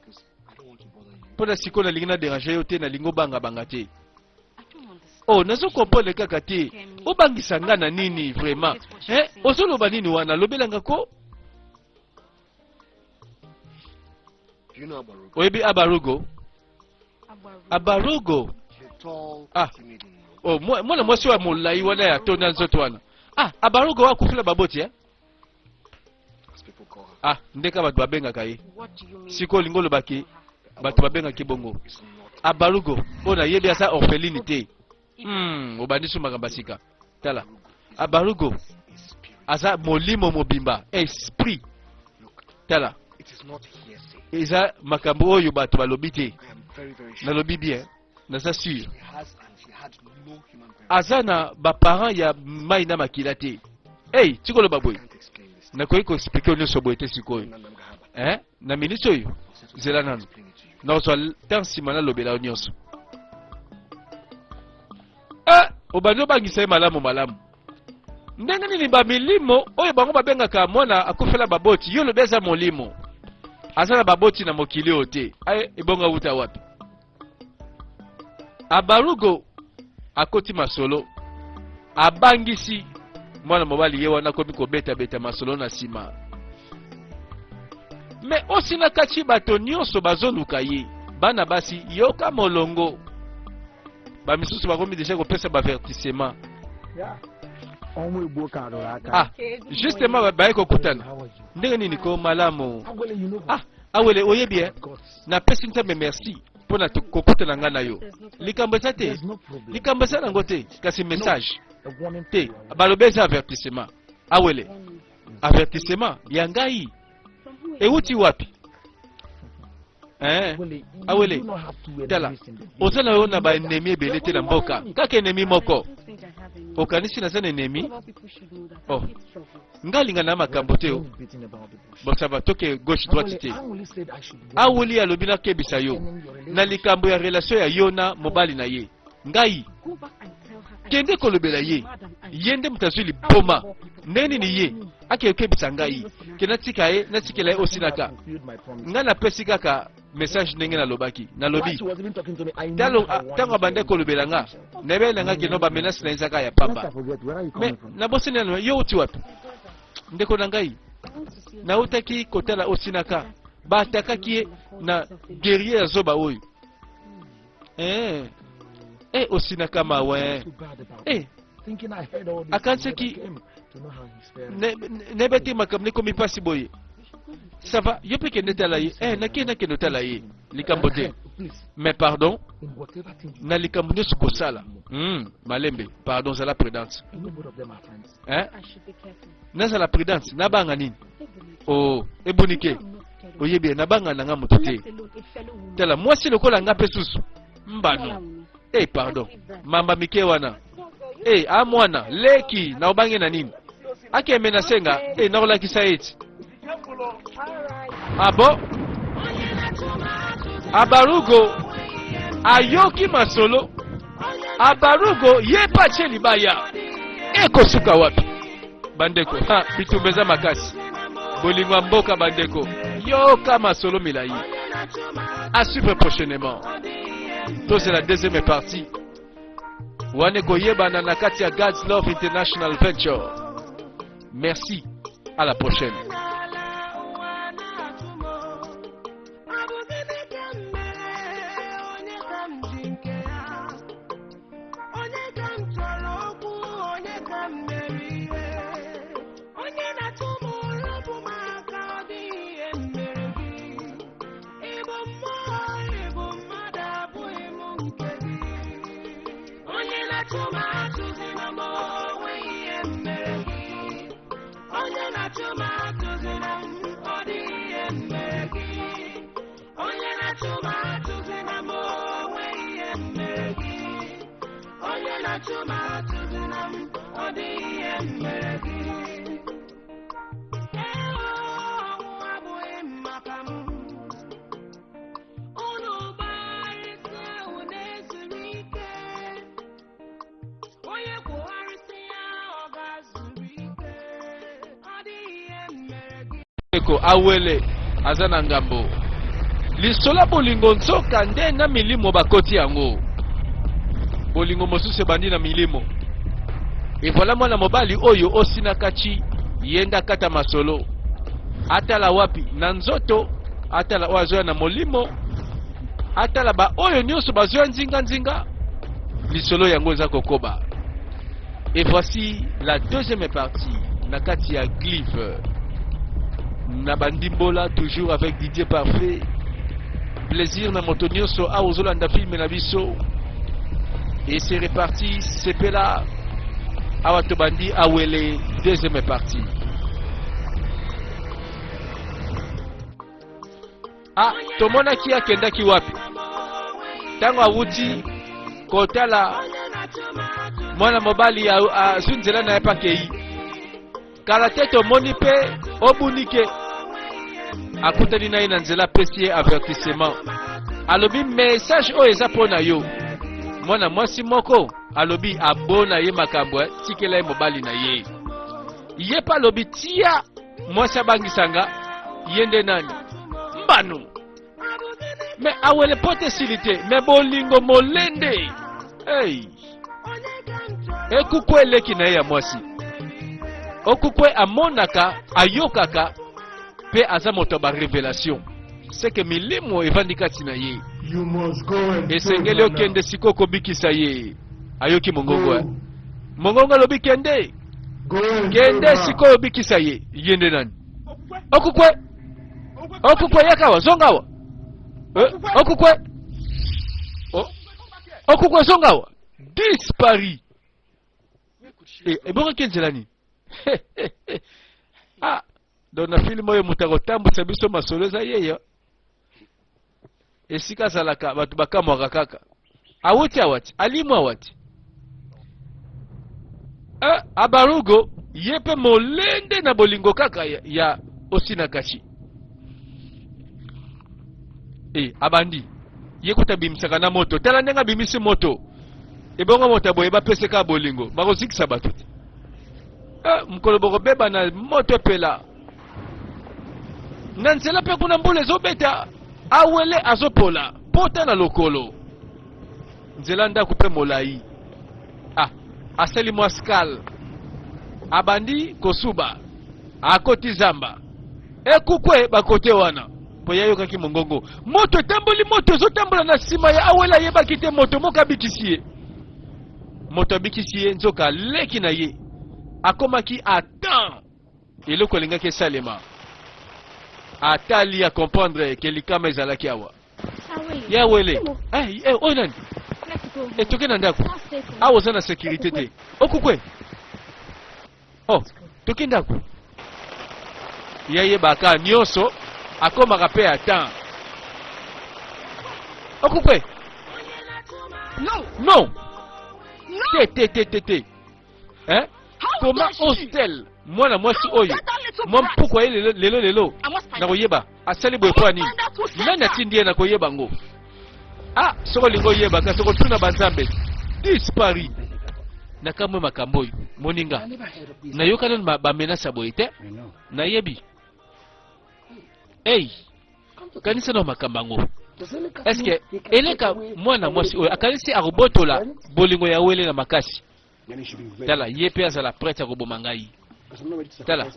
mpo na sikoyo nalingi na déranger yo te nalingi obangabanga te. Oh, nazo comprendre kaka te obangisa nga na nini vraiment eh, ozoloba nini wana lobelanga ko. Oyebi abarugo? Abarugo ah oh, mwana mwasi oyo ya molai wana ya tonda nzoto wana ah abarugo oyo akufela baboti eh? Ah ndeka bato babengaka ye sikoyo olingi olobaki bato babengaki bongo abarugo oyo nayebi aza orpheline te. Obandi so makambo ya sika. Tala abarugo. Aza molimo mobimba, esprit. Tala, eza makambo oyo bato balobi te. Nalobi bien, naza sur. Aza na ba parents ya mai na makila te. Hey, tikoloba boye. Nakoki ko expliquer nyonso boye te sikoyo. Eh? Na minute oyo, zela nanu. Nakozwa temps nsima nalobela yo nyonso. Eh, obandi obangisa ye malamu malamu. Ndenge nini ba milimo oyo bango babengaka mwana akufela baboti, yo olobi aza molimo. Aza na baboti na mokili oyo te. Aye, ebongo awuta wapi? Abarugo akoti masolo, abangisi mwana mobali ye wana akomi kobetabeta masolo na nsima. Me osinakachi bato nyonso bazoluka ye, bana basi yoka molongo. Ba misusu bakomi deja kopesa ba avertissement. Ah, justement baye kokutana. Ndenge nini ko malamu? Ah, awele oyebi eh? Napesi Nzambe merci mpo na kokutana ngai na yo. Likambo eza te, likambo eza nango te, kasi message te. Balobi eza avertissement. Awele, avertissement ya ngai euti wapi? Eh, awele tala oza na yo na baennemi ebele te na mboka kaka ennemi moko okanisi naza na ennemi oh nga alinga na makambo te o bon ça va toke gauche droite te aweli alobi nakebisa yo na likambo ya relation ya yo na mobali na ye ngai kende kolobela ye ye nde moto azwi liboma ndenge nini ye akende kokebisa ngai ke natika ye natikela ye osilaka ngai napesi kaka message ndenge nalobaki nalobi ntango abandaki kolobela nga nayebaki na nga keno bamenase na ye ezaka ya pamba me nabosani nano yo uti wapi ndeko na ngai nautaki kotala osinaka baatakaki ye na guerrier ya zoba oyo eh eh osinaka mawa eh eh akanisaki nayeba te makambo nekomi mpasi boye ça va yo mpe kende tala ye eh nakei nakende otala ye likambo te mais pardon na likambo nyonso kosala mm, malembe pardon zala prudente eh? nazala prudente nabanga nini oh ebonike oyebi nabanga na nga moto te tala mwasi lokola nga mpe susu mbano eh pardon mamba mike wana eh a mwana leki na obange na nini akeme na senga eh nakolakisa ye ti ah bon abarugo ayoki masolo abarugo ye mpe atie libaya ekosuka wapi bandeko ha bitumba eza makasi bolingo ya mboka bandeko yoka masolo milai à suivre prochainement tozela deuxième partie wana ekoyebana na kati ya God's Love International Venture merci à la prochaine Ndeko awele aza na ngambo lisolo ya bolingo nzoka nde na milimo bakoti yango bolingo mosusu ebandi na milimo et voilà mwana mobali oyo osinakachi ye nde akata masolo atala wapi na nzoto atala oyo azoya na molimo atala baoyo nyonso bazoya nzinganzinga lisolo yango eza kokoba et voici la deuxième partie na kati ya glyphe na bandimbola toujours avec Didier Parfait plaisir na moto nyonso awa ozolanda filme na biso et c'est reparti sepela awa tobandi awele. Deuxième partie. Ah, tomonaki akendaki wapi ntango awuti kotala mwana mobali azwi nzela na ye mpe akei kala te. Tomoni mpe Obunike akutani na ye na nzela, apesi ye avertissement, alobi message oyo eza mpo na yo. Mwana mwasi moko alobi abona ye makambo, tikela ye mobali na ye. Ye mpe alobi tia mwasi abangisanga ye nde nani mbano. Me awele po te esili te, me bolingo molende. Hey. Ekukwe eleki na ye ya mwasi Okukwe amonaka, ayokaka mpe aza moto ya barévélation, seke milimo evandi kati na ye. Esengeli okende sikoyo kobikisa ye. Ayoki mongongo, eh? Mongongo alobi kende, kende sikoyo obikisa ye. Ye nde nani? Okukwe, Okukwe, yaka awa, zonga awa. Eh, Okukwe, oh. Okukwe, zonga awa. Disparu. Ebongaki nzela nini? Ah, donc na film oyo moto akotambwisa biso masolo eza yeyo. Esika azalaka, bato bakamwaka kaka. Awuti awa ti alimu awa ti eh, Abarugo ye mpe molende na bolingo kaka ya, ya Osinakachi. E, abandi ye kuta abimisaka na moto. Tala ndenge abimisi moto. Ebongo moto aboye bapeseka bolingo, bakozikisa bato te. Eh, mokolo bokobeba na moto epela na nzela. Mpe kuna mbula ezobeta, Awele azopola pota na lokolo, nzela ndako mpe molai. Ah, asali mwa escale, abandi kosuba, akoti zamba. Ekukwe bakote wana mpo ye ayokaki mongongo, moto etamboli, moto ezotambola na nsima ya Awele. Ayebaki te moto moko abikisi ye. Moto abikisi ye nzoka leki na ye. Akomaki atan eloko elingaki esalema, atali, acomprendre ke likama ezalaki awa. Ya Wele, eh, eh, oyo nani? Etoke na ndako awa, oza na sécurité te. Okukwe, oh, toke ndako. Ye ayebaka nyonso, akomaka mpe atan. Okukwe, non, te, te, te, te, te, hein? Comment ose-t-elle, mwana mwasi oyo, mwa mpuku aye lelo lelo lelo? Nakoyeba asali boye mpo ya nini, nani atindi ye, nakoyeba yango. Ah, soki olingi oyeba, kasi okotuna banzambe. Disparu. Nakamwe makambo oyo, moninga. Nayoka nanu bamenaces ya boye te. Nayebi. Ei, kanisa na makambo yango. Eske eleka mwana mwasi oyo akanisi akobotola bolingo ya Wele na makasi? Tala, ye mpe azala prête ya koboma ngai. Tala,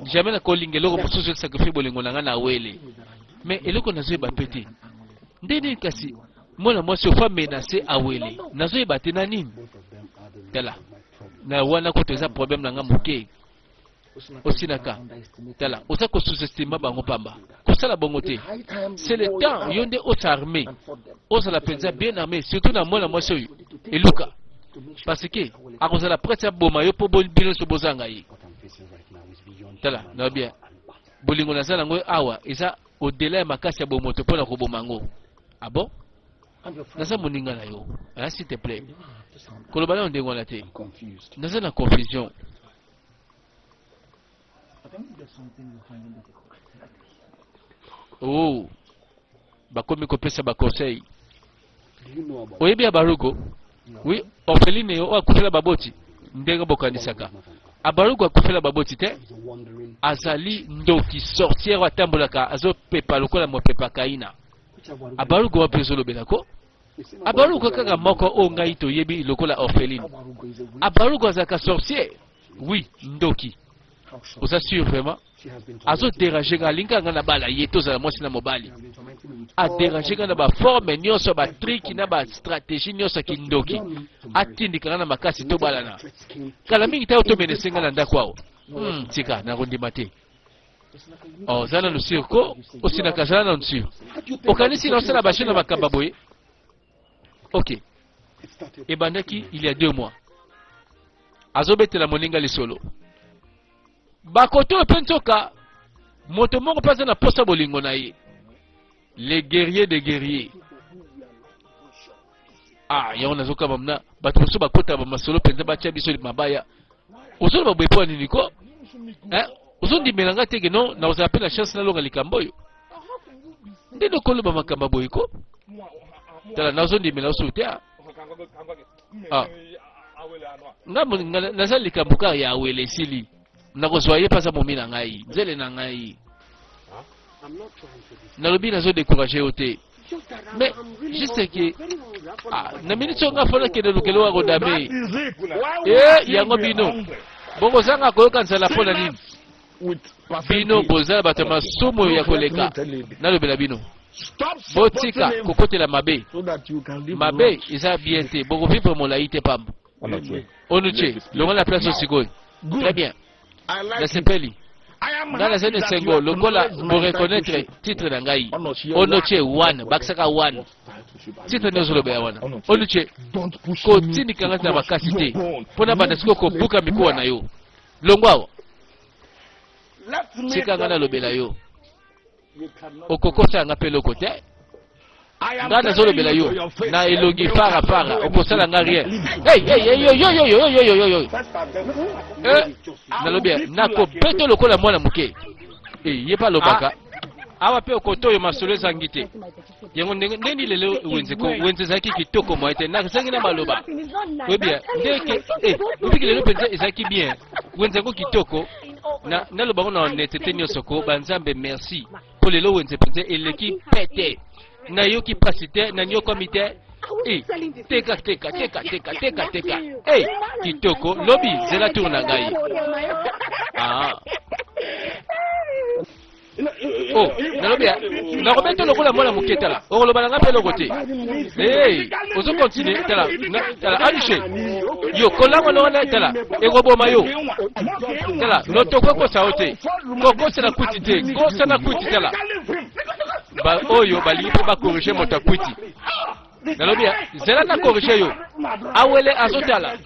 jamais nakolinga eloko mosusu esacrifie bolingo na ngai na Wele. Mais eloko nazoyeba mpe te, nde nini kasi mwana mwasi ofa menace Awele? Nazoyeba te na nini. Tala, na wana kutu eza problème na ngai moke. Osinaka, tala, oza kosous-estimer bango pamba. Kosala bongo te. C'est le temps yo nde os'arme, ozala mpenza bien armé, surtout na mwana mwasi oyo eluka, parce que akozala prête aboma yo mpo bino nyonso bozanga ye. Tala na bien, bolingo naza nango awa eza au-delà ya makasi ya bomoto mpo na koboma yango. Ah bon, naza moninga na yo, hein, s'il te plaît, koloba nano ndenge wana te. Naza na confusion. Oh, bakomi kopesa baconseil. Oyebi ya Barugo? Oui, orpheline oyo akufela baboti. Ndenge bokanisaka Abarugo akufela baboti te, azali ndoki, sorcière oyo atambolaka, azopepa lokola mopepa kaina. Abarugo wapi ozolobela ko? Abarugo kaka moko oyo ngai toyebi lokola orpheline. Abarugo azalaka sorcier? Oui, ndoki. Oza sûr vraiment? Azodéranger nga, alingi nga na bala ye, tozala mwasi na mobali. Adéranger nga na baforme nyonso, batricks na bastratégie nyonso ya kindoki. Atindika nga na makasi tobalana. Kala mingi ntango tomenese nga na ndako awa. Tika, nakondima te. Oh, zala nanu sûr ko. Osinaka, zala nanu sûr. Okanisi na osala bashe na makambo boye? Ok, ebandaki il y a 2 mois. Azobetela moninga lisolo. Bakote oyo mpe nzoka moto moko mpe aza na mposa bolingo na ye, le guerrier de guerrier. Ah, yango nazokaba mna bato mosusu bakota bamasolo mpenza batya biso mabaya. Ozoloba boye mpo ya nini ko? Eh, ozondimela nga te ke non, nakozala mpe na chance nalonga likambo oyo? Nde nokoloba makambo ya boye ko? Tala, nazondimela osusu te. Ah, nga naza likambo kaka ya awele esili, nakozwa ye mpe aza momi na ngai, nzele na ngai. Nalobi nazo décourager yo te, mais juste que, ah, na minute oyo nga fona kende lukelo wa kodame e yango. Bino bokozanga koyoka nzala mpo na nini? Bino boza bato ya masumu ya koleka. Nalobela bino, botika kokotela mabe. Mabe eza bien te, bokovivre molai te pamba. Onuche, longola na place oyo sikoyo. Très bien, nasepeli. Ngai nazali na esengo lokola boreconnaître titre na ngai, Onoche 1, bakisaka 1. Titre nde ozolobela wana. Onuche, kotindika ngai na makasi te mpo na banda sikoyo kobuka mikuwa na yo. Longwa awa, tika ngai nalobela yo. Okokosala nga mpe eloko te. Ngai nazolobela yo na elongi farafara, okosala nga rien. Hey, hey, hey, yo, yo, yo, yo, yo, yo, yo, yo. Eh, nalobi nakobeta lokola mwana moke. Eh, ye mpe alobaka awa mpe okoto oyo masolo ezangi te. Yango ndenge ndeni lelo wenze ko wenze ezalaki kitoko mwa ete nazangi na maloba. Oyebi ndeke eh, obiki lelo mpenza ezalaki bien, wenze yango kitoko. Na naloba ngo na honnêteté nyonso ko banzambe merci mpo lelo wenze mpenza eleki pete. Nayoki mpasi te, nanyokwami te. E, teka teka teka teka teka teka e, kitoko. Lobi zela tour na ngai. Ah. Oh, nalobi nakobeta lokola mwana moke. Tala, okoloba na ngai mpe eloko te. Hey, ozo continue. Tala, tala anishe yo kolangwa na wana. Tala, ekoboma yo. Tala, lotoko ekosa yo te, kokosela kwiti te, kosana kwiti. Tala, ba oyo balingi mpe bacorriger moto ya kwiti. Nalobi zela na corriger yo. Awele azotala,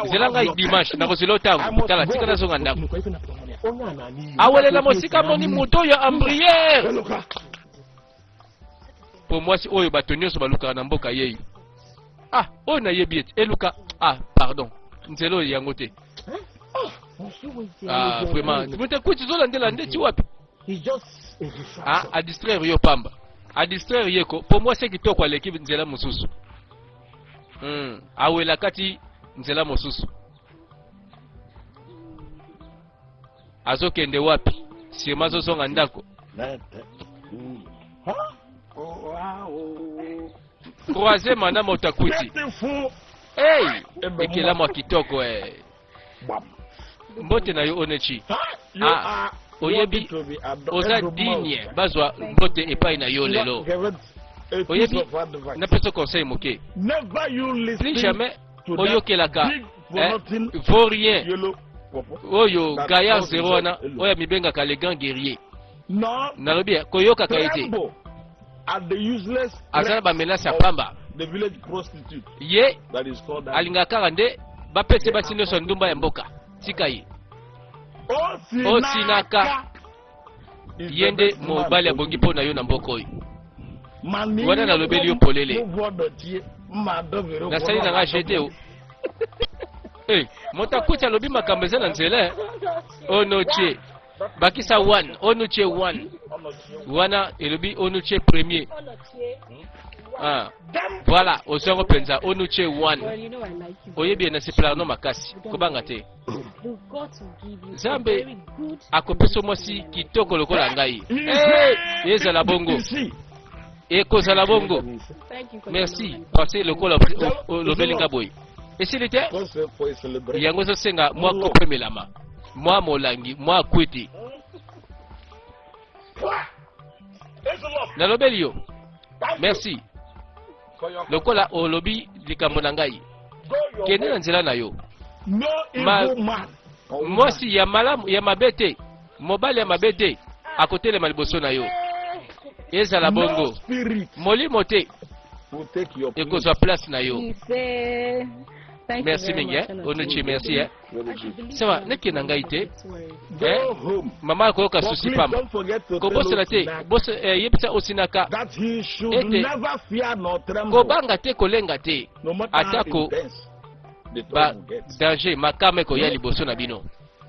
zela ngai dimanche nakozela otango. Tala, tika nazonga ndako. Awele na mosika amoni moto oyo ambriere mpo mwasi oyo bato nyonso balukaka na mboka yei. Ah, oyo nayebi ete eluka. Ah, pardon, nzela oyo yango te. Ah, vraiment, moto kwiti ozolandela ndeti wapi? Ah, adistraire yo pamba, adistraire ye ko mpo mwasi ya kitoko aleki nzela mosusu. Awela kati nzela mosusu. Azokende wapi? Sirma azozonga ndako. Croise mana moto akuti. Hey, ekelamu ya kitoko eh. Mbote na yo Onechi. Ah, oyebi oza digne bazwa mbote epai na yo lelo. Oyebi, napesa conseil moke: plus jamais oyokelaka eh, vaurien oyo gaillard zero wana oyo amibengaka le grand guerrier. Nalobi koyokaka ye te, aza na bamenaces ya pamba. Ye alingaka kaka nde bapesi basi nyonso ya ndumba ya mboka. Tika ye. Osinaka ye nde mobali abongi mpo na yo na mboka oyo wana. Nalobeli yo polele, nasali na nga jete o. Hey, moto akuti alobi makambo eza na nzela. Onotie bakisa 1, onotie 1 wana elobi onotie premier. Ah, voilà, ozwango mpenza onotie 1. Oyebi ye, nasepelaka no makasi. Kobanga te, Nzambe akopesa mwasi kitoko lokola ngai. Hey, ezala bongo, ekozala bongo. Merci parce lokola olobeli nga boye, esili te. Yango ezosenga mwa kopemelama, mwa molangi, mwa kwiti. Nalobeli yo merci lokola olobi likambo na ngai. Kende na nzela na yo. Ma, mwasi ya malamu ya mabe te, mobali ya mabe te akotelema liboso na yo. Ezala bongo, molimo te ekozwa place na yo. Merci mingi eh? Onuchi, merci eh? Sawa, neke na ngai te eh? Mama akoyoka susi pamba. Kobosana te, eh, yebisa Osinaka ete kobanga te, kolenga te, atako ba danger makama ekoya liboso na bino.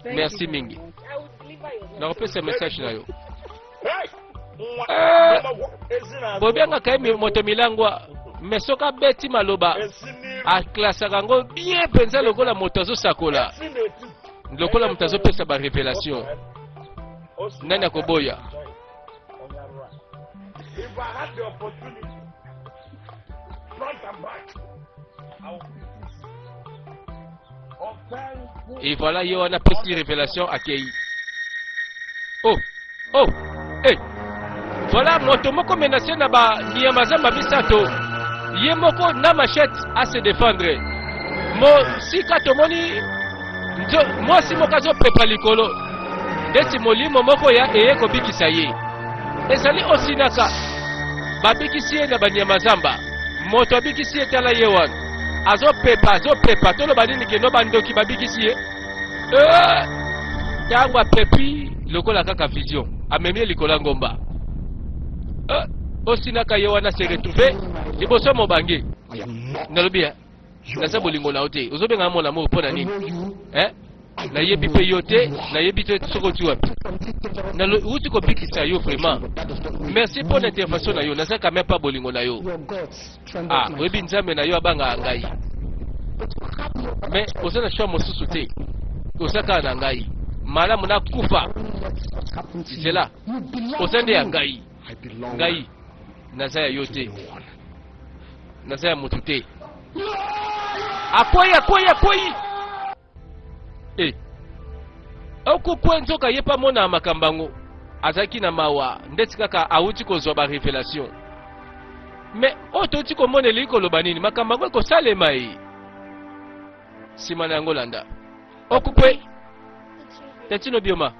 Merci mingi, nakopesa message na yo. Eh, bobengaka ye moto milangwa, me soki abeti maloba aklasaka yango bien mpenza, lokola moto azosakola, lokola moto azopesa barévélation. Nani akoboya? If I had the opportunity, front and back, I would Et voilà, ye wana apesi révélation, akei. Oh oh, eh, voilà moto moko menacé na banyama zamba misato, ye moko na machette a se défendre. Mosika tomoni mwasi moko azopepa likolo ndeti molimo moko ya eye kobikisa ye. Ezali Osinaka, babikisi ye na banyama zamba. Moto abikisi ye, tala ye wana azopepa, azopepa. Toloba nini? Keno bandoki babikisi ye. Ntango apepi lokola kaka vision, amemi ye likolo ya ngomba. Osinaka ye wana se retrouve liboso mobange. Nalobi naza bolingo na yo te, ozobenga mon amour mpo na nini eh? Nayebi mpe yo te, nayebi te soki oti wapi. Wuti kobikisa yo. Vraiment merci mpo na intervention na yo. Naza quand même pas bolingo na yo. Ah, oyebi Nzambe na yo abangaka ngai, mais oza na choix mosusu te, oza kaka na ngai. Malamu nakufa nzela, oza nde ya ngai. Ngai naza ya yo te, naza ya motu te. Akwei, akwei, akwei. E okokwe, nzoka ye mpe amona makambo yango. Azalaki na mawa ndeti kaka awuti kozwa barévélation. Mais oyo touti komona elingi koloba nini? Makambo yango ekosalema ye nsima na yango. Landa okukwe tetino bioma.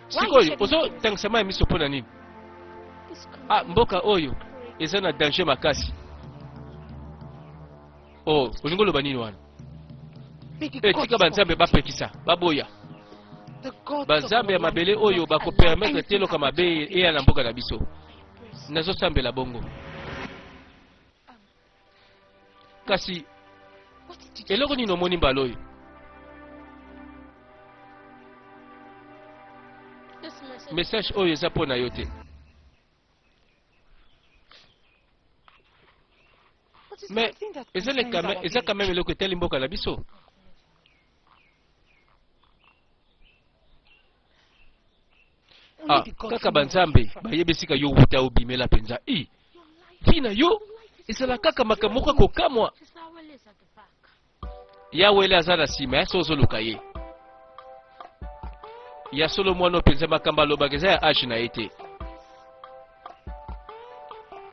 Sikoyo ozotangisa mai ya miso mpo na nini? Ah, mboka oyo eza na danger makasi. Oh, olingi oloba nini wana? E, tika banzambe bapekisa, baboya. Banzambe ya mabele oyo bakopermettre te eloka mabe eya na mboka na biso. Nazosambela bongo. Kasi eloko nini omoni mbala oyo? Message oyo eza mpo na yo te. Mais eza quand même eloko etali mboka na biso. Ah, kaka banzambe bayebi esika yo wuta, obimela mpenza. I vi na yo ezala kaka makambo moko akokamwa. Yawele aza na nsima so ozoluka ye ya solo. Mwana mpenza, makambo alobaka eza ya age na ye te.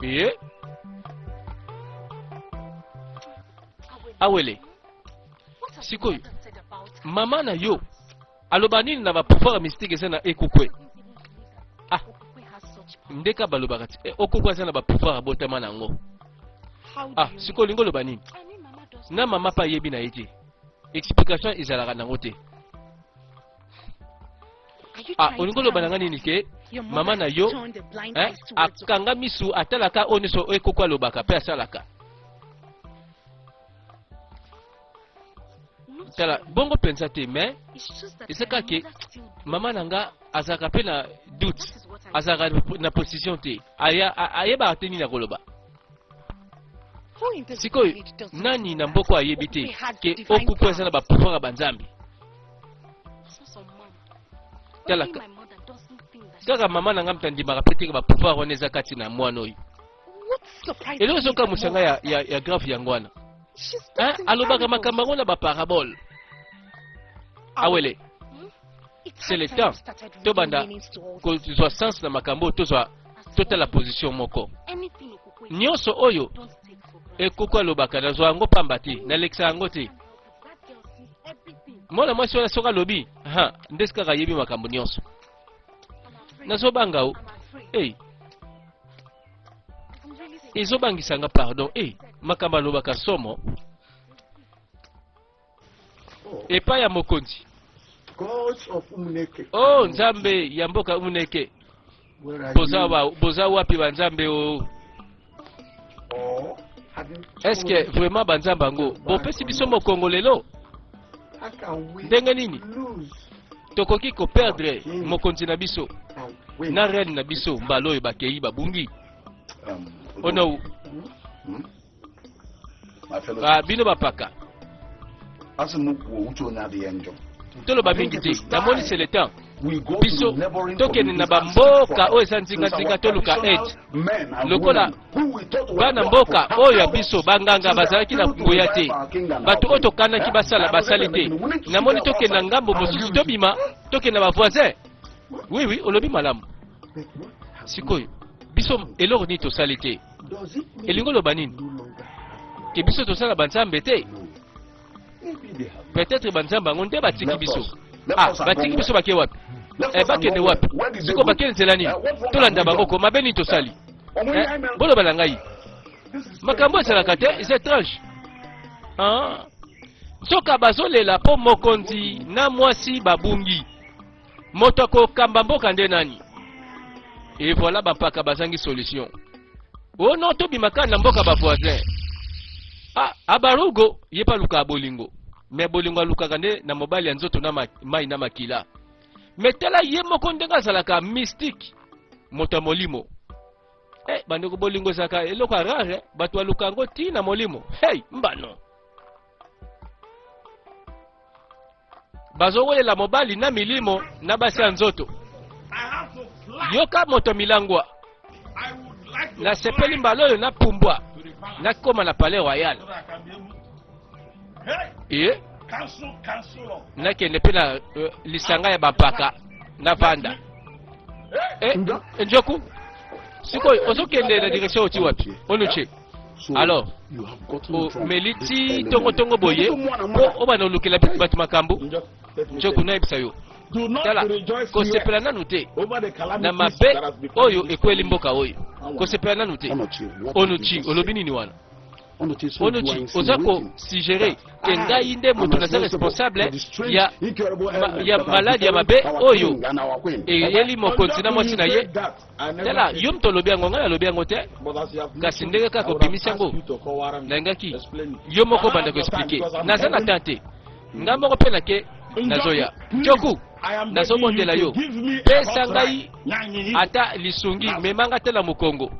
Ye Awele, sikoyo mama na yo aloba nini na bapouvoir mystique eza na ekukwe? Ah, ndeka balobaka ti okukwe aza na bapouvoir, abotama na yango. Ah, sikoyo olingi oloba nini? Na mama mpe ayebi na ye te, explication ezalaka nango te. Ah, olingi oloba na nga nini? Ke mama na yo eh, akanga misu, atalaka oyo nyonso oyo ekoko alobaka mpe asalaka. Tala bongo mpenza te, mais eza kaka ke mama na nga azalaka mpe na doute, azalaka na position te, ayebaka te nini akoloba. Sikoyo nani na mboka ayebi te ke okuku eza na bapouvoir ya banzambe? Tala kaka mama na nga moto andimaka mpe teke bapouvoir wana eza kati na mwana oyo. Eloko ezokamwisa nga ya grave yango wana, alobaka makambo yango na baparabole. Awele, c'est le temps tobanda kozwa sens na makambo oyo, tozwa totala position moko. Nyonso oyo ekoko alobaka, nazwa yango pamba te, nalekisa yango te. Mwana mwasi wana soki alobi ha ndesi kaka ayebi makambo nyonso. Nazobanga o hey. Ezobangisa nga, pardon. Hey, makambo alobaka somo. Epai ya mokonzi. O oh, Nzambe ya mboka Umuneke, boza, wa, boza wapi banzambe o? Oh? Est-ce que vraiment banzambe yango bopesi biso mokongo lelo? Ndenge nini tokoki koperdre mokonzi na biso na reine na biso mbala oyo bakei babungi? Onou Ah, bino bapaka toloba mingi te, namoni c'est le temps biso tokende na bamboka oyo eza nzinganzinga, toluka aide. Lokola bana mboka oyo ya biso banganga bazalaki na nguya te, bato oyo tokanaki basala basali te, namoni tokende na ngambo mosusu, tobima tokende na bavoisin. Oui, oui, olobi malamu. Sikoyo biso eloko nini tosali te? Elingi oloba nini ke biso tosala banzambe te? Peut-être banzambe yango nde batiki biso. Ah, batiki biso, bake wapi? Eh, bakende wapi siko? Bakende nzela nini? Tolanda bango ko mabe nini tosali? Eh, boloba na ngai, makambo ezalaka te, eza étrange. Ah. Nzoka bazolela mpo mokonzi na mwasi babungi, moto akokamba mboka nde nani? Et voilà, bampaka bazangi solution. Oh non, tobima kaka na mboka bavoisin. Ah, abarugo ye mpe alukaka bolingo, me bolingo alukaka nde na mobali ya nzoto na mai na makila. Me tala ye moko ndenge azalaka mystique, moto ya molimo. Eh, bandeko, bolingo ezalaka eloko ya rare, bato baluka yango ti na molimo. Hey, mbano bazowelela mobali na milimo na basi ya nzoto. Yoka moto milangwa, nasepeli mbala oyo napumbwa nakoma na palais royal e nakende mpe na lisanga ya bampaka navanda. E, njoku, sikoyo ozokende na direction oti wapi? Onuche, alors omeli ti tongotongo boye mpo obanda olukela bato makambo. Njoku, nayebisa yo, tala, kosepela nanu te na mabe oyo ekweli mboka oyo, kosepela nanu te. Onuchi, olobi nini wana? Onuchi, oza kosuggérer ke ngai nde moto naza responsable ya maladi ya mabe oyo eyeli mokonzi na mwasi na ye? Tala, yo moto olobi yango, ngai nalobi yango te, kasi ndenge kaka obimisi yango, nalingaki yo moko obanda koexpliquer. Naza na temps te, ngai moko mpe nake, nazoya. Njoku, nazobondela yo, pesa ngai ata lisungi, memanga te na mokongo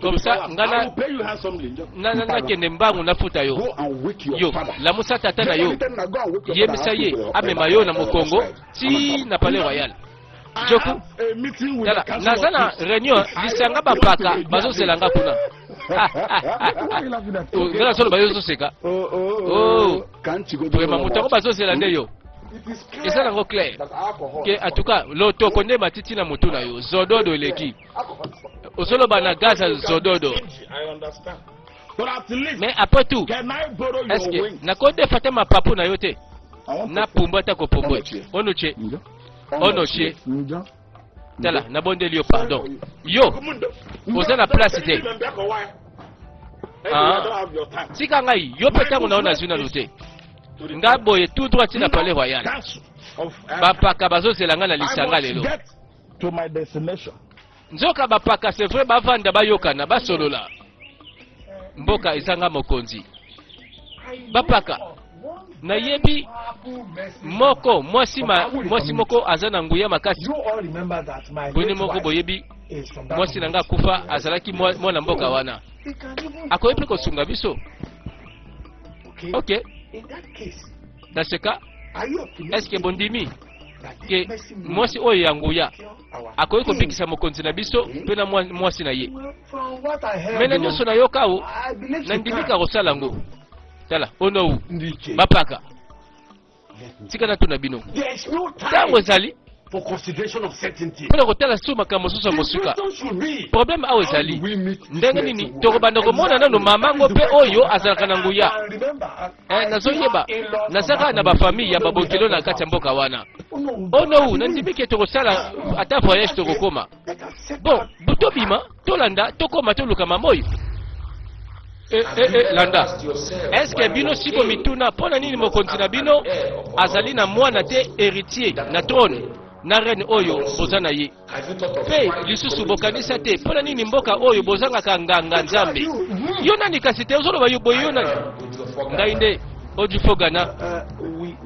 comme ça nga nakende mbangu, nafuta yo. Yo lamusa tata na yo, yebisa ye amema yo na mokongo ti na palais royal. Njoku, tala, naza na réunion, lisanga bapaka bazozela nga kuna. Nga nazoloba, yo ozoseka. Oh, vraiment, moto yango bazozela nde yo. Eza nango clair ke en tout cas lotoko nde matiti na motu na yo, zododo eleki, ozoloba na gaz ya zododo. Mais après tout, est ce que nakodefa te mapapu na yo te, napumbwa ata kopumbwe? Onuche, onoche, tala, nabondeli yo, pardon. Yo oza na place te. Ah. Tika ngai, yo mpe ntango na yo nazwi nanu te. Nga boye tout droit ntina palais royal, bapaka bazozela nga na lisanga lelo. Nzoka bapaka, c'est vrai, bavanda, bayokana, basolola. Mboka ezanga mokonzi. Bapaka, nayebi moko mwasi, mwasi moko aza na nguya makasi. Boni moko boyebi, mwasi na nga akufa, azalaki mwana mboka wana, akoki mpe kosunga biso. Ok, dans ce cas, est ce que bondimi ke mwasi oyo ya nguya akoki kobikisa mokonzi na biso mpe na mwasi na ye? Me na nyonso nayoka awo, nandimika kosala yango. Tala, onou, bapaka, tika natuna bino, ntango ezali mpona kotala su makambo mosusu ya mosuka. Problème awa ezali ndenge nini tokobanda komona nano mamango mpe oyo azalaka na nguya. Eh, nazoyeba naza kaka na bafamille ya babokelo na kati ya mboka wana. Onou, nandimi ke tokosala ata voyage, tokokoma. Bon, tobima, tolanda, tokóma, toluka mama oyo. Eh, eh, eh, landa eske bino si bomituna mpo na nini mokonzi na bino azali na mwana te héritier na trône na reine oyo boza na ye mpe lisusu bokanisa te mpo na nini mboka oyo bozangaka nganga nzambe yo nani kasi te ozoloba yo boye yo nani ngai nde odifogana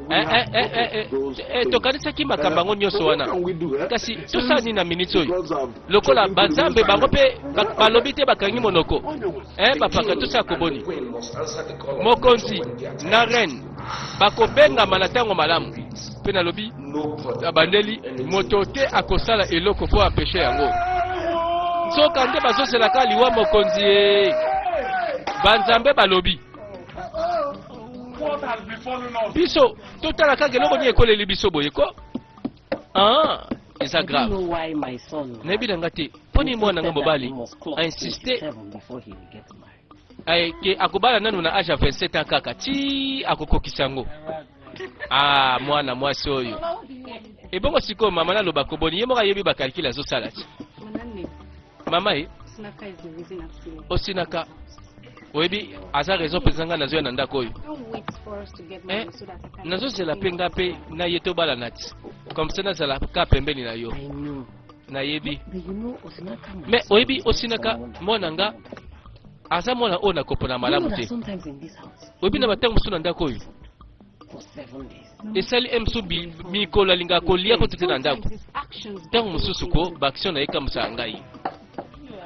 Eh, eh, eh, eh, eh, eh, tokanisaki makambo yango nyonso wana kasi tosala nini na miniti oyo lokola banzambe bango mpe balobi te bakangi monoko eh, bapaka tosala koboni mokonzi na reine bakobengama na ntango malamu mpe nalobi abandeli moto te akosala eloko mpo apeshe yango nzoka nde bazozelaka liwa mokonzi ye banzambe balobi biso totala kaka eloko nini ekoleli biso boye ko ah, eza grave nayebi na nga te mpo nini mwana nga mobali ainsiste ke akobala nanu na age ya 27 ans kaka ti akokokisa yango ah mwana mwasi oyo ebongo sikoyo mama naloba koboni ye moko ayebi bakalkile azosala ti mama ye osinaka oyebi aza raison mpenza ngai nazoya na ndako oyo eh, nazozela mpe ngai mpe na ye tobalana ti comme ça nazala ka pembeni na yo nayebi mais oyebi osinaka mwana nga aza mwana oyo nakopona malamu te oyebi na batango mosusu na ndako oyo esali ye mosusu mikolo alingaka kolia kutu te na ndako ntango mosusu ko baaction na ye ekamwisaka ngai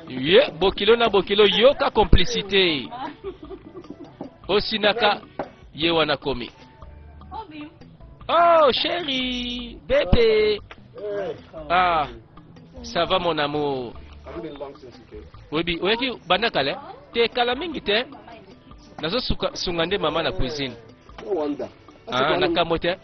ye bokilo na bokilo yoka complicité osinaka ye wana komi oh chéri bébé ah ça va mon amour oyebi oyaki banda kala te kala mingi te nazosunga nde mama na cuisine ah, na kambo te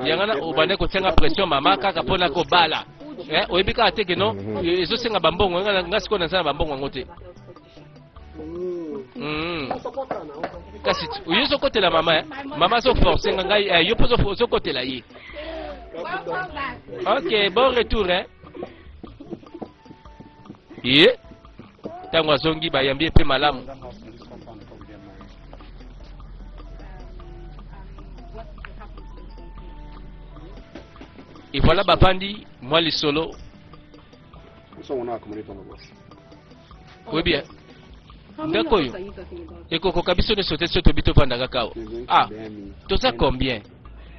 yango wana obande kotianga pression mama kaka mpo na kobala eh, oyebi kaka te keno mhm. ezosenga bambongo nga sikoyo naza na bambongo yango te mm. kasi oyo ozokotela mama eh? mama azoforce nga ngai eh, yo mpo ozokotela ye ok bon retour eh? ye ntango azongi bayambi ye mpe malamu et voilà bavandi mwa lisolo oyebi eh? ndako oyo ekokoka biso nyonso te so tobi tovanda kaka awa ah toza combien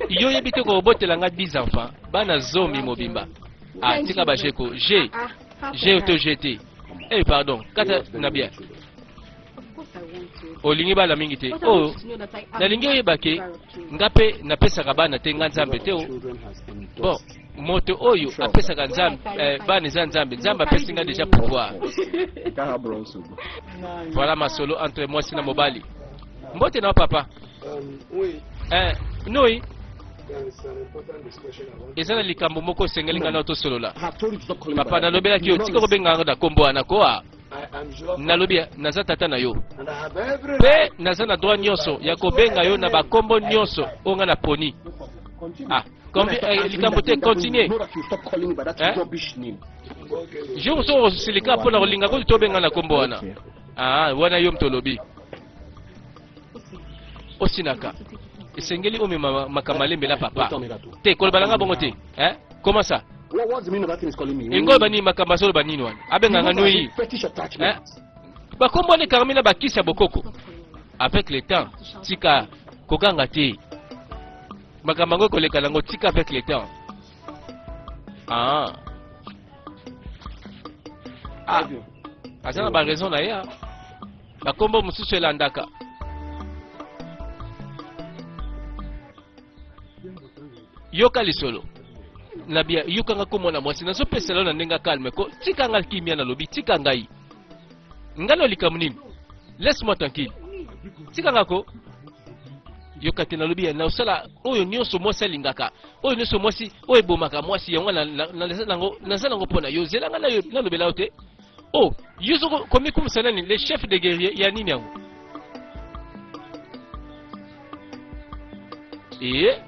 yo oyebi te kobotela nga 10 enfants bana zomi mobimba ah tika bajeko g G to G te. Eh pardon, kata na bien. Olingi bana mingi te. Oh, nalingi oyeba ke nga mpe napesaka bana te nga Nzambe te. Oh. Bon, moto oyo apesaka Nzambe eh, bana eza Nzambe. Nzambe apesi nga déjà pouvoir. Voilà masolo entre mwasi na mobali. Mbote na papa. Eh, noi eza na likambo moko osengeli ngai na tosolola papa nalobelaki yo tika kobenga yango na nkombo wana koa nalobi naza tata na yo mpe naza na droit nyonso ya kobenga yo na bakombo nyonso oyo ngai naponi ah, eh, likambo te continue eh? jour mosusu okosilika mpo na kolinga kutu tobenga na nkombo wana ah, wana yo moto olobi osinaka esengeli omema makambo malembe na papa te koloba na nga bongo te eh? comment ça elingi oloba nini makambo azoloba nini wana abenga nga nui eh? bakombo wana ekangami na bakisi ya bokoko avec le temps tika koganga te makambo yango ekoleka nango tika avec le temps ah. Ah. aza na baraison na ye ah. Bakombo mosusu elandaka. Yoka lisolo na bia yoka nga kombo na mwasi nazopesela yo na ndenge ya calme ko tika nga kimia nalobi tika ngai ngai na likambo nini laisse moi tranquille tika nga ko yoka te nalobi ya nasala oyo nyonso mwasi alingaka oyo nyonso mwasi oyo ebomaka mwasi yango naza nango mpo na yo zela nga nalobela yo te Oh, yo soko komikumisa nani le chef de guerrier ya nini yango? Eh?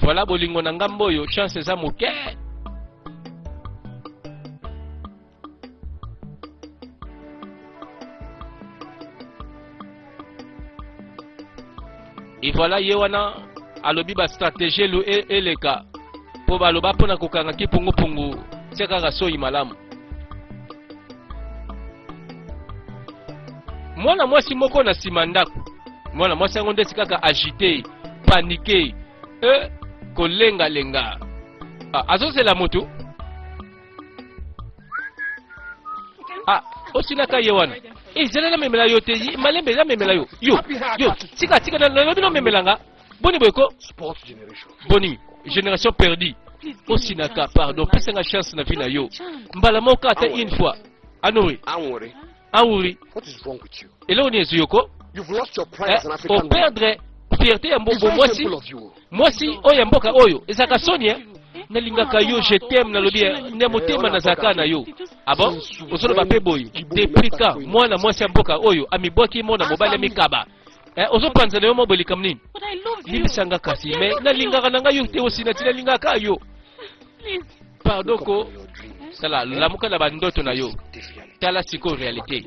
Voilà bolingo na ngambo oyo chance eza moke. Et voilà ye wana alobi ba stratégie elu e, eleka mpo baloba mpo na kokanga kipungupungu tia kaka soyi malamu. Mwana mwasi moko na nsima ndako, mwana mwasi yango ndeti kaka agite, panike, e kolengalenga, ah, azozela moto ah osilaka ye wana ezala eh, namemela yo te malembe namemela yo yo yo tika tika nalobi nomemela nga boni boye ko boni génération perdue osinaka pardon pesa nga chance na vie na yo mbala moko ata une fois anori Aouri. Eloko nini ezwi yo ko? Eh, operdre fierté ya mbombo mwasi mwasi oyo ya mboka oyo ezalaka soni eh? nalingaka yo je t'aime nalobi eh, na motema nazalaka na yo ah bon ozoloba mpe boye depuis ka mwana mwasi ya mboka oyo amibwaki mona mobali amikaba eh, ozopanza na yo mwa boye likambo nini limbisa nga kasi me nalingaka na ngai yo te osina ti nalingaka yo pardon ko sala lamuka na bandoto na yo tala sikoyo réalité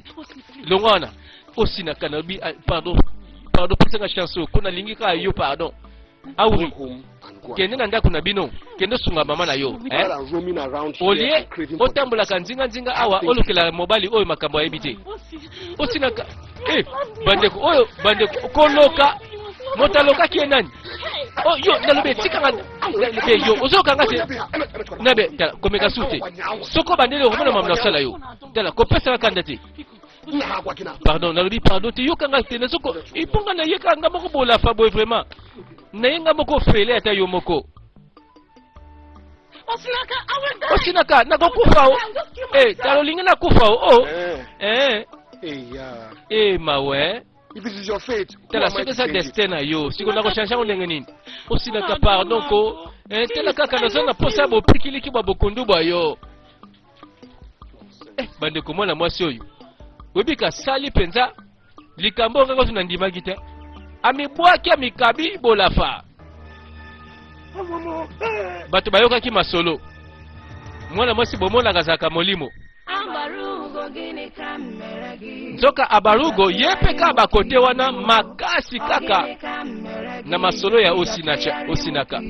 longwa wana osinaka na bi ah, pardon pardon pesanga chance oyo ko nalingi kaka yo pardon auri kende na ndako na bino kende osunga mama na yo eh? olie otambolaka nzinganzinga awa olukela mobali oyo makambo ayebi te osinaka eh, bandeko oyo bandeko koloka moto alokaki ye nani oh, yo nalobi etikanga te yo ozokanga te nabe tala komeka su te soki obandeli okomona mamu nasala yo tala kopesaka kanda te pardon nalobi pardon te yokanga te nazoko eponga nayeka nga moko bolafa boye vraiment naye nga moko ofele ata yo moko osinaka nakokufa o eh, tala olingi nakufa o o eh. Eh, mawe tala soki eza destin na yo siko nakochange yango ndenge nini osilaka pardon ko eh, tala kaka naza na mposa ya bopikiliki bwa bokundu bwa yo eh, bandeko mwana mwasi oyo oyebi kasali mpenza likambo oyo kaka nandimaki te amibwaki amikabi bolafa bato bayokaki masolo mwana mwasi bomonaka azalaka molimo nzoka abarugo ye mpe kaka bakote wana makasi kaka na masolo ya osinacha, osinaka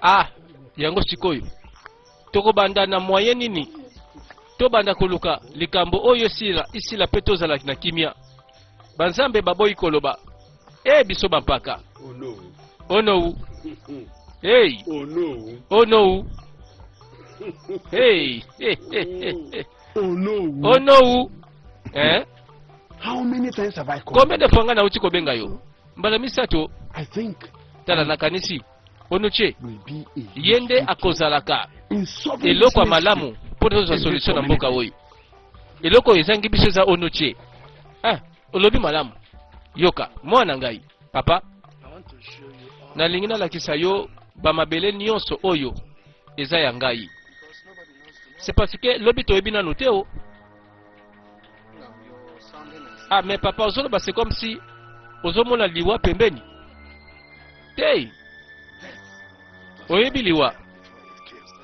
ah yango sikoyo tokobanda na moyen nini tobanda koluka likambo oyo esila isila mpe tozala na kimia banzambe baboyi koloba e biso bampaka onowu hey onowu hey onowu eh How many times have I called? Combien de fois nga nauti kobenga yo? Mbala misato. I think Tala nakanisi onoche will be a ye nde useful akozalaka in solving eloko this ya mystery. malamu mpo tozwa solution na mboka oyo. Eloko oyo ezangi biso eza onoche. Ah, olobi malamu. Yoka, mwana ngai, papa, nalingi nalakisa yo bamabele nyonso oyo eza ya ngai. C'est parce que lobi toyebi nanu te o. Ah mais papa ozoloba c'est comme si ozomona liwa pembeni te oyebi liwa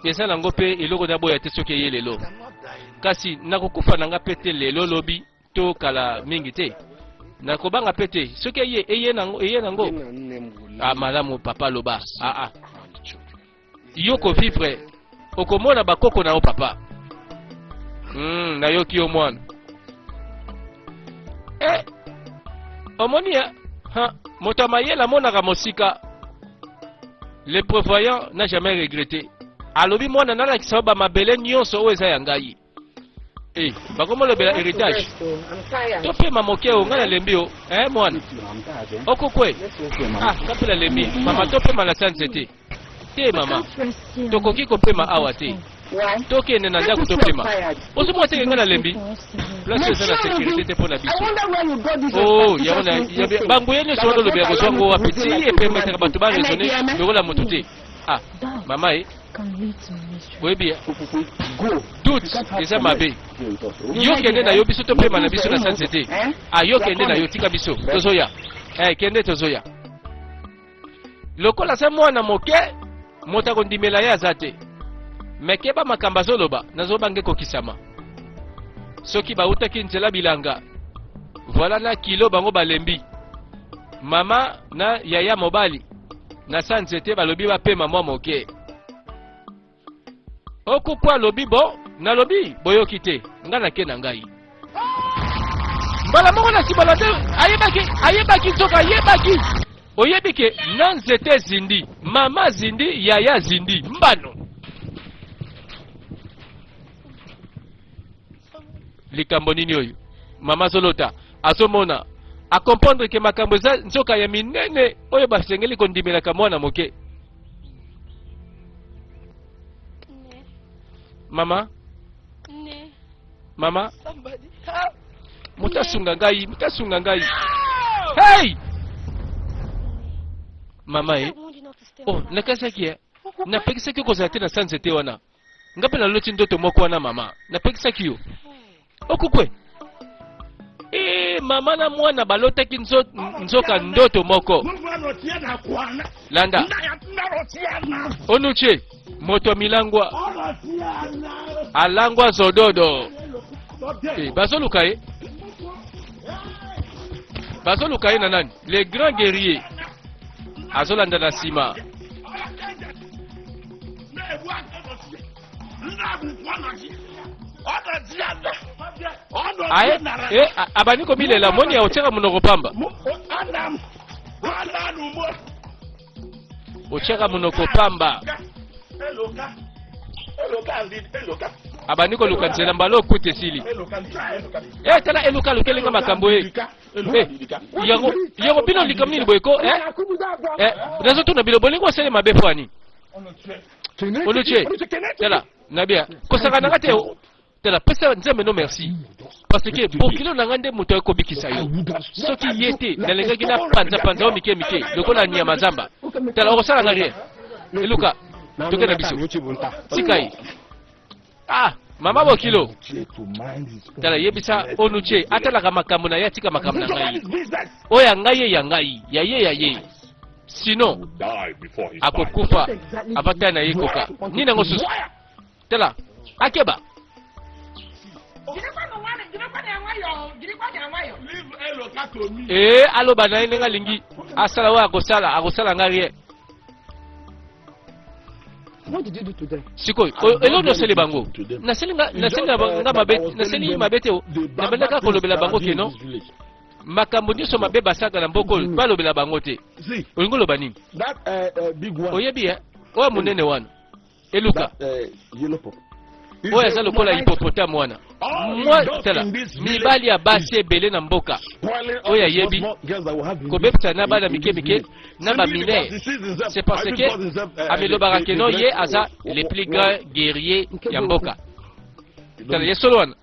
eza nango mpe eloko naboya te soki eye lelo kasi nakokufa na nga mpe te lelo lobi to kala mingi te nakobanga mpe te soki eye eye nango eye nango ah malamu papa loba ah ah yo ko vivre okomona bakoko na yo papa mm, nayoki yo mwana eh, omoni ya ha, moto ya mayele amonaka mosika le prévoyant n'a jamais regretté alobi mwana nalakisa yo bamabele nyonso oyo eza ya ngai Eh, bakomolobela héritage topema moke o ngai nalembi yo eh, mwana okokwe ah nga mpe nalembi mama topema na sa nzete te mama tokoki kopema awa te tokende na ndako topema ozomona teke ngai nalembi place eza na sécurité te mpo na biso oh yango na banguya nyonso wana olobela kozwa yango wapi ti epermetaka bato baraisonne lokola moto te ah mama e boyebi doute eza mabe yo kende na yo biso topema na biso na sa nzete ah yo kende na yo tika biso tozoya eh, kende tozoya lokola aza mwana moke moto akondimela ye aza te me keba makambo azoloba nazobanga ekokisama. Soki bautaki nzela bilanga, voilà na kilo bango balembi. Mama na yaya mobali na sa nzete balobi bapema mwa moke. Okukwa alobi bo nalobi boyoki te nga nake na ngai. Mbala moko na nsima lande ayebaki ayebaki nzoka ayebaki oyebi ke na nzete ezindi mama azindi yaya azindi mbano likambo nini oyo mama azolota azomona akomprendre ke makambo eza nzoka ya minene oyo basengeli kondimelaka mwana moke mama mama moto asunga ngai moto asunga ngai hey mama e oh nakasaki e napekisaki kozala te na sa nzete wana nga mpe naloti ndoto moko wana mama napekisaki yo okukwe e mama na mwana balotaki nzo, nzoka ndoto moko landa onuche moto milangwa alangwa zododo e, bazoluka ye bazoluka ye na nani le grand guerrier azolanda na nsima aye eh, abandi komilela moni ya otiaka monoko pamba otiaka monoko pamba abandi koluka nzela mbala okuta esili e tala eluka alukelinga makambo e Eh, yango yango bino likambo nini boye ko eh? Eh, nazotuna bino bolingi osali mabe mpo ani olutie tala nabia kosangana nga te tala pesa nzambe no merci parce que bokilo na nga nde moto akobikisa yo soki ye te nalingaki napanzapanza yo mike mike lokola nyama zamba tala okosala nga rien eluka toke na biso tika ye ah mama bokilo tala yebisa onuche atalaka makambo na ye atika makambo na ngai oyo ya ngai ye ya ngai ya ye ya ye sinon akokufa avatala na ye koka nini yango susu tala akeba ee aloba na ye ndenge alingi asala oyo akosala akosala ngai rien sikoyo eloko nasali bango nasali nga mabe nasali mabe te nabandaka kolobela bango keno makambo nyonso mabe basalaka na mboka oyo balobela bango te olingi oloba nini oyebi eh? oyo monene wana eluka oyo aza lokola hippopotame wana mwa tala mibali ya basi ebele na mboka oyo ayebi kobebisa na bana mike mike na baminere c'est parce que amilobaka ke non ye aza le plus grand guerrier ya mboka tala ye solo wana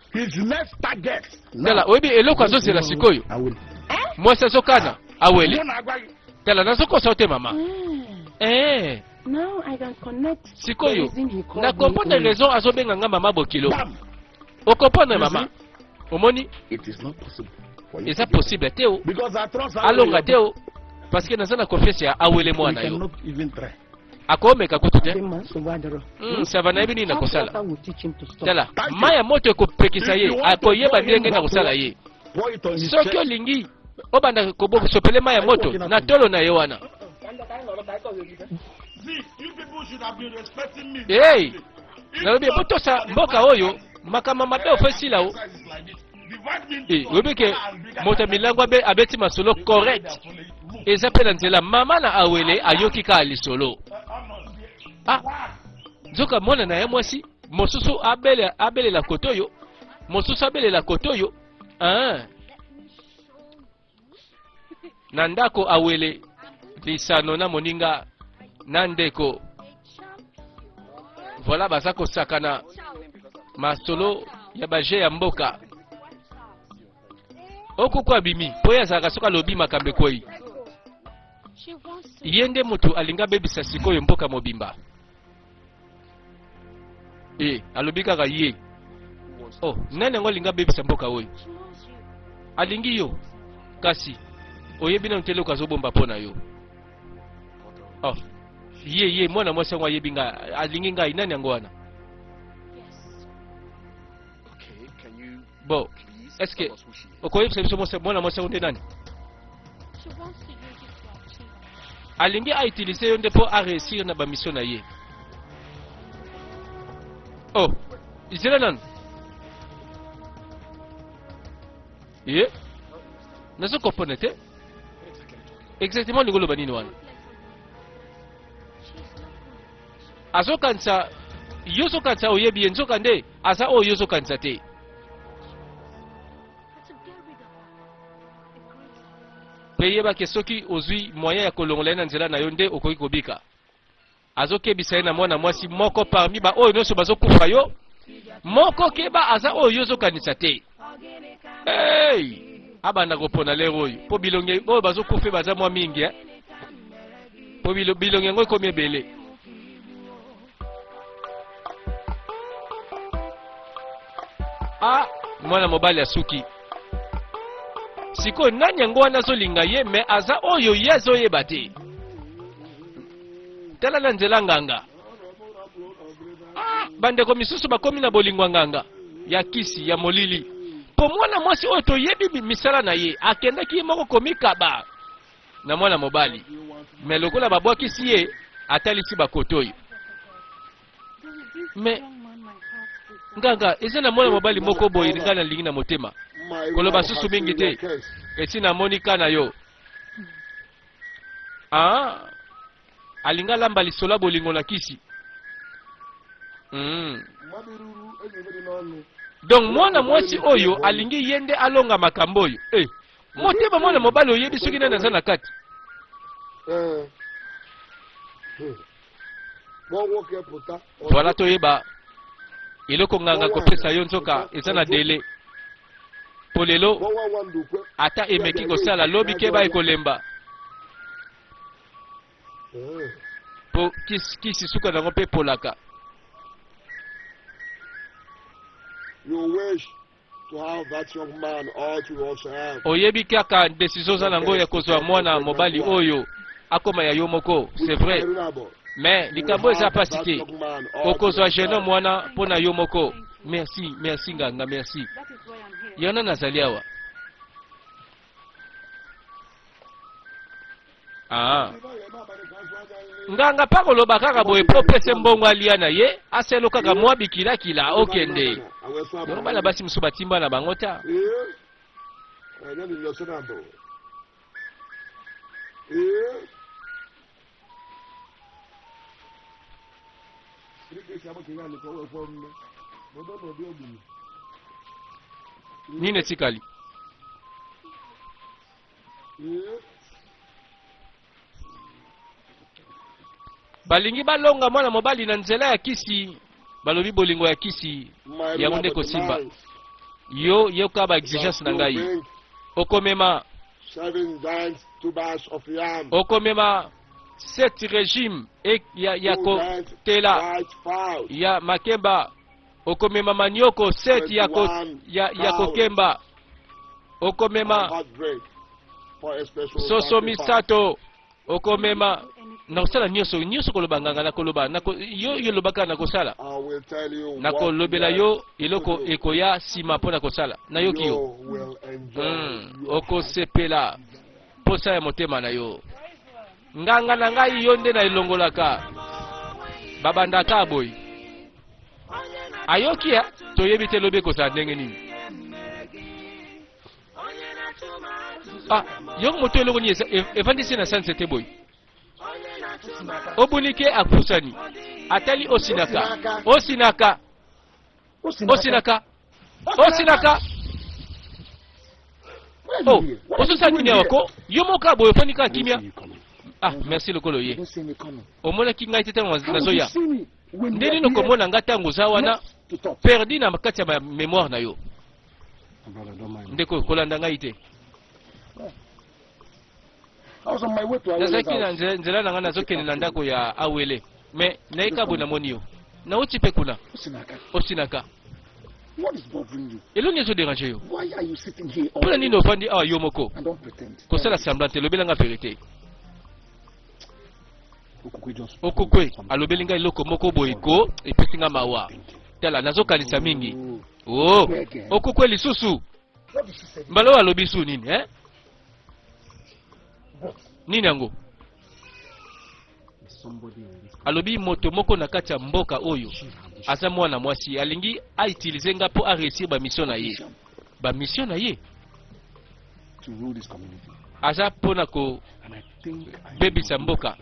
tala oyebi eloko azozela sikoyo mwasi azokana awele tala nazokosa yo te mama eh. Sikoyo na comprendre raison azobenga nga mama bokilo. O comprendre mama? Omoni? Eza possible te o. Alonga te o. Parce que naza na confiance ya awele mwana yo. Akomeka kutu te. Ça va nayebi nini nakosala. Tala, mai ya moto ekopekisa ye, akoyeba ndenge nakosala ye. Soki olingi obanda kosopele mai ya moto na tolo na ye wana. Hey, nalobi botosa mboka oyo makambo mabe ofo esila o eh, oyebi ke moto ya milango abeti masolo correct eza mpe na nzela mama na awele ayoki kaka lisolo ah nzoka mwana na ye mwasi mosusu abelela kote oyo mosusu abelela kote oyo ah. Na ndako awele lisano na moninga na ndeko. Voilà baza kosakana masolo ya baje ya mboka. Okoko abimi mpo ye azalaka soki alobi makambo ekwei. Ye nde moto alingi abebisa sikoyo mboka mobimba. E, alobi kaka ye. Oh, nani yango alingi abebisa mboka oyo? Alingi yo. Kasi oyebi nanu te eloko azobomba mpo na yo. Oh, ye ye mwana mwasi yango ayebi ngai, alingi ngai, nani yango wana? Bon, est ce que okoyebisa biso mwana mwasi yango nde nani? Alingi a utiliser yo nde mpo a réussir na ba mission na ye. Oh, zela nanu. Ye nazo comprendre te exactement olingi oloba nini wana. Azokanisa yo ozokanisa oyebi ye, nzoka nde aza oyo yo ozokanisa te. Mpe yeba ke soki ozwi moyen ya kolongola ye na nzela na yo nde okoki kobika. Azokebisa ye na mwana mwasi moko parmi ba oyo nyonso bazokufa yo moko, keba aza oyo yo ozokanisa te. Hey! Abanda kopona lero oyo mpo bilongi oyo bazokufa baza mwa mingi eh? Mpo bilongi yango ekomi ebele. Ah, mwana mobali asuki sikoyo. Nani yango wana azolinga ye me aza oyo ye azoyeba te? Tala na nzela nganga. Ah, bandeko misusu bakomi na bolingo ya nganga ya kisi ya molili, mpo mwana mwasi oyo toyebi misala na ye, akendaki ye moko komikaba na mwana mobali, me lokola babwakisi ye, atalisi bakoto oyo. Me nganga, eza na mwana mobali moko boye ngai nalingi na motema, koloba susu mingi te, esi namoni ka na yo. Ah, alingi alamba lisolo ya bolingo na kisi. Donc mwana mwasi oyo alingi ye nde alonga makambo oyo. Eh, motema mwana mobali oyebi soki nani aza na kati. Voilà, toyeba eloko nganga kopesa yo, nzoka eza na dele po lelo ata emeki kosala, lobi keba ekolemba, po kisi, kisi suka nango mpe epolaka. You wish to have that young man all to yourself. Oyebi kaka decision oza nango ya kozwa mwana mobali oyo akoma ya yo moko, c'est vrai, mais likambo eza pasi te, okozwa jeune homme wana mpo na yo moko. Merci, merci nganga, merci. Yana nazali awa. Ah. Nganga pa koloba kaka boye mpo opese mbongo alia na ye, aselo kaka mwa bikilakila okende. Yango bana basi mosusu batimba na bango ta. Nini etikali? Balingi balonga mwana mobali na nzela ya kisi, balobi bolingo ya kisi yango nde kosimba yo. Yoka ba exigence na ngai, okomema okomema set régime e, ya kotela ya makemba, okomema manioko set ya kokemba, okomema soso misato, okomema. Nakosala nyonso nyonso koloba nganga, nakoloba nako, yo yo lobaka, nakosala, nakolobela yo eloko ekoya nsima mpo na kosala. Nayoki yo. Okosepela posa ya motema na yo. Nganga na ngai, yo nde na elongolaka babandaka boye. Ayoki ya toyebi te lobi ekozala ndenge nini. Ah, yoko moto eloko nini evandisi na sa nzete boye? Obunike apusani, atali osinaka, osinaka, osinaka, osinaka. Oh, ozosala nini awa ko yo moko boye ofandi kaka kimia? Ah, merci lokolo ye. Omonaki ngai te ntango nazoya? Nde nini okomona ngai ntango oza wana perdu na kati ya mémoire na yo? Ndeko, kolanda ngai te. Nazalaki na nzela na ngai, nazokende na ndako ya Awele, me nayeka boye, namoni yo, nauti mpe kuna. Osinaka, elongi ezoderange yo, mpona nini ofandi awa yo moko kosala semblant te? Lobelanga vérité. Okokwe alobeli ngai eloko moko boye ko epesi nga mawa. Tala, nazokanisa mingi. O okokwe lisusu. Mbala oyo alobi su nini eh? Nini yango? Alobi moto moko na kati ya mboka oyo aza mwana mwasi, alingi autilize nga mpo aréussir bamission na ye, bamission na ye aza mpona kobebisa mboka.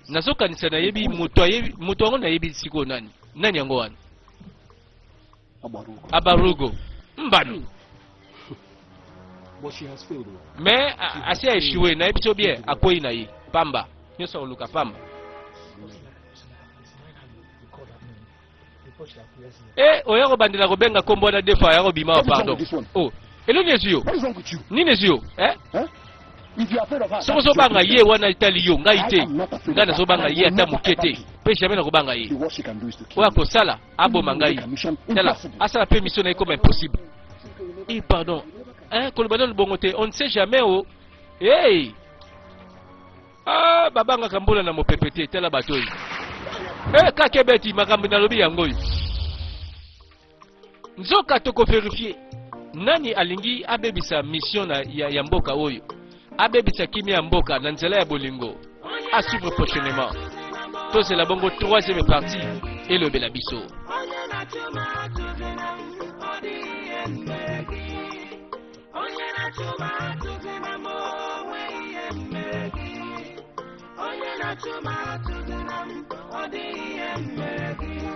Nazokanisa nayebi moto, ayebi moto yango. Nayebi sikoyo nani nani yango wana. Abarugo mbano. Mais asi aéchoué, nayebi so bien, akwei na ye pamba, nyonso akoluka pamba. E oya kobandela kobenga kombo wana deux fois, ya kobima wa. Pardon, oh, eloni ezwi yo nini? Ezwi yo eh? Soki ozobanga ye wana, etali yo, ngai te. Ngai nazobanga ye ata moke te, mpe jamais nakobanga ye. Oyo akosala, aboma ngai. Tala, asala mpe mission na ye comme impossible. Eh, pardon hein, koloba nano bongo te, on ne sait jamais. O hey! Ah, babangaka mbula na mopepe te. Tala bato oyo eh, kaka ebeti makambo nalobi yango oyo. Nzoka tokovérifier nani alingi abebisa mission na, ya mboka oyo, abebisa kimia ya mboka na nzela ya bolingo. À suivre prochainement. Tozela bongo troisième partie elobela biso. Onye na-achụ m achụzina m, ọ dịghị ihe m mere gị. Onye na-achụ m achụzina m, o nweghị ihe m mere gị. Onye na-achụ m achụzina m, ọ dịghị ihe m mere gị.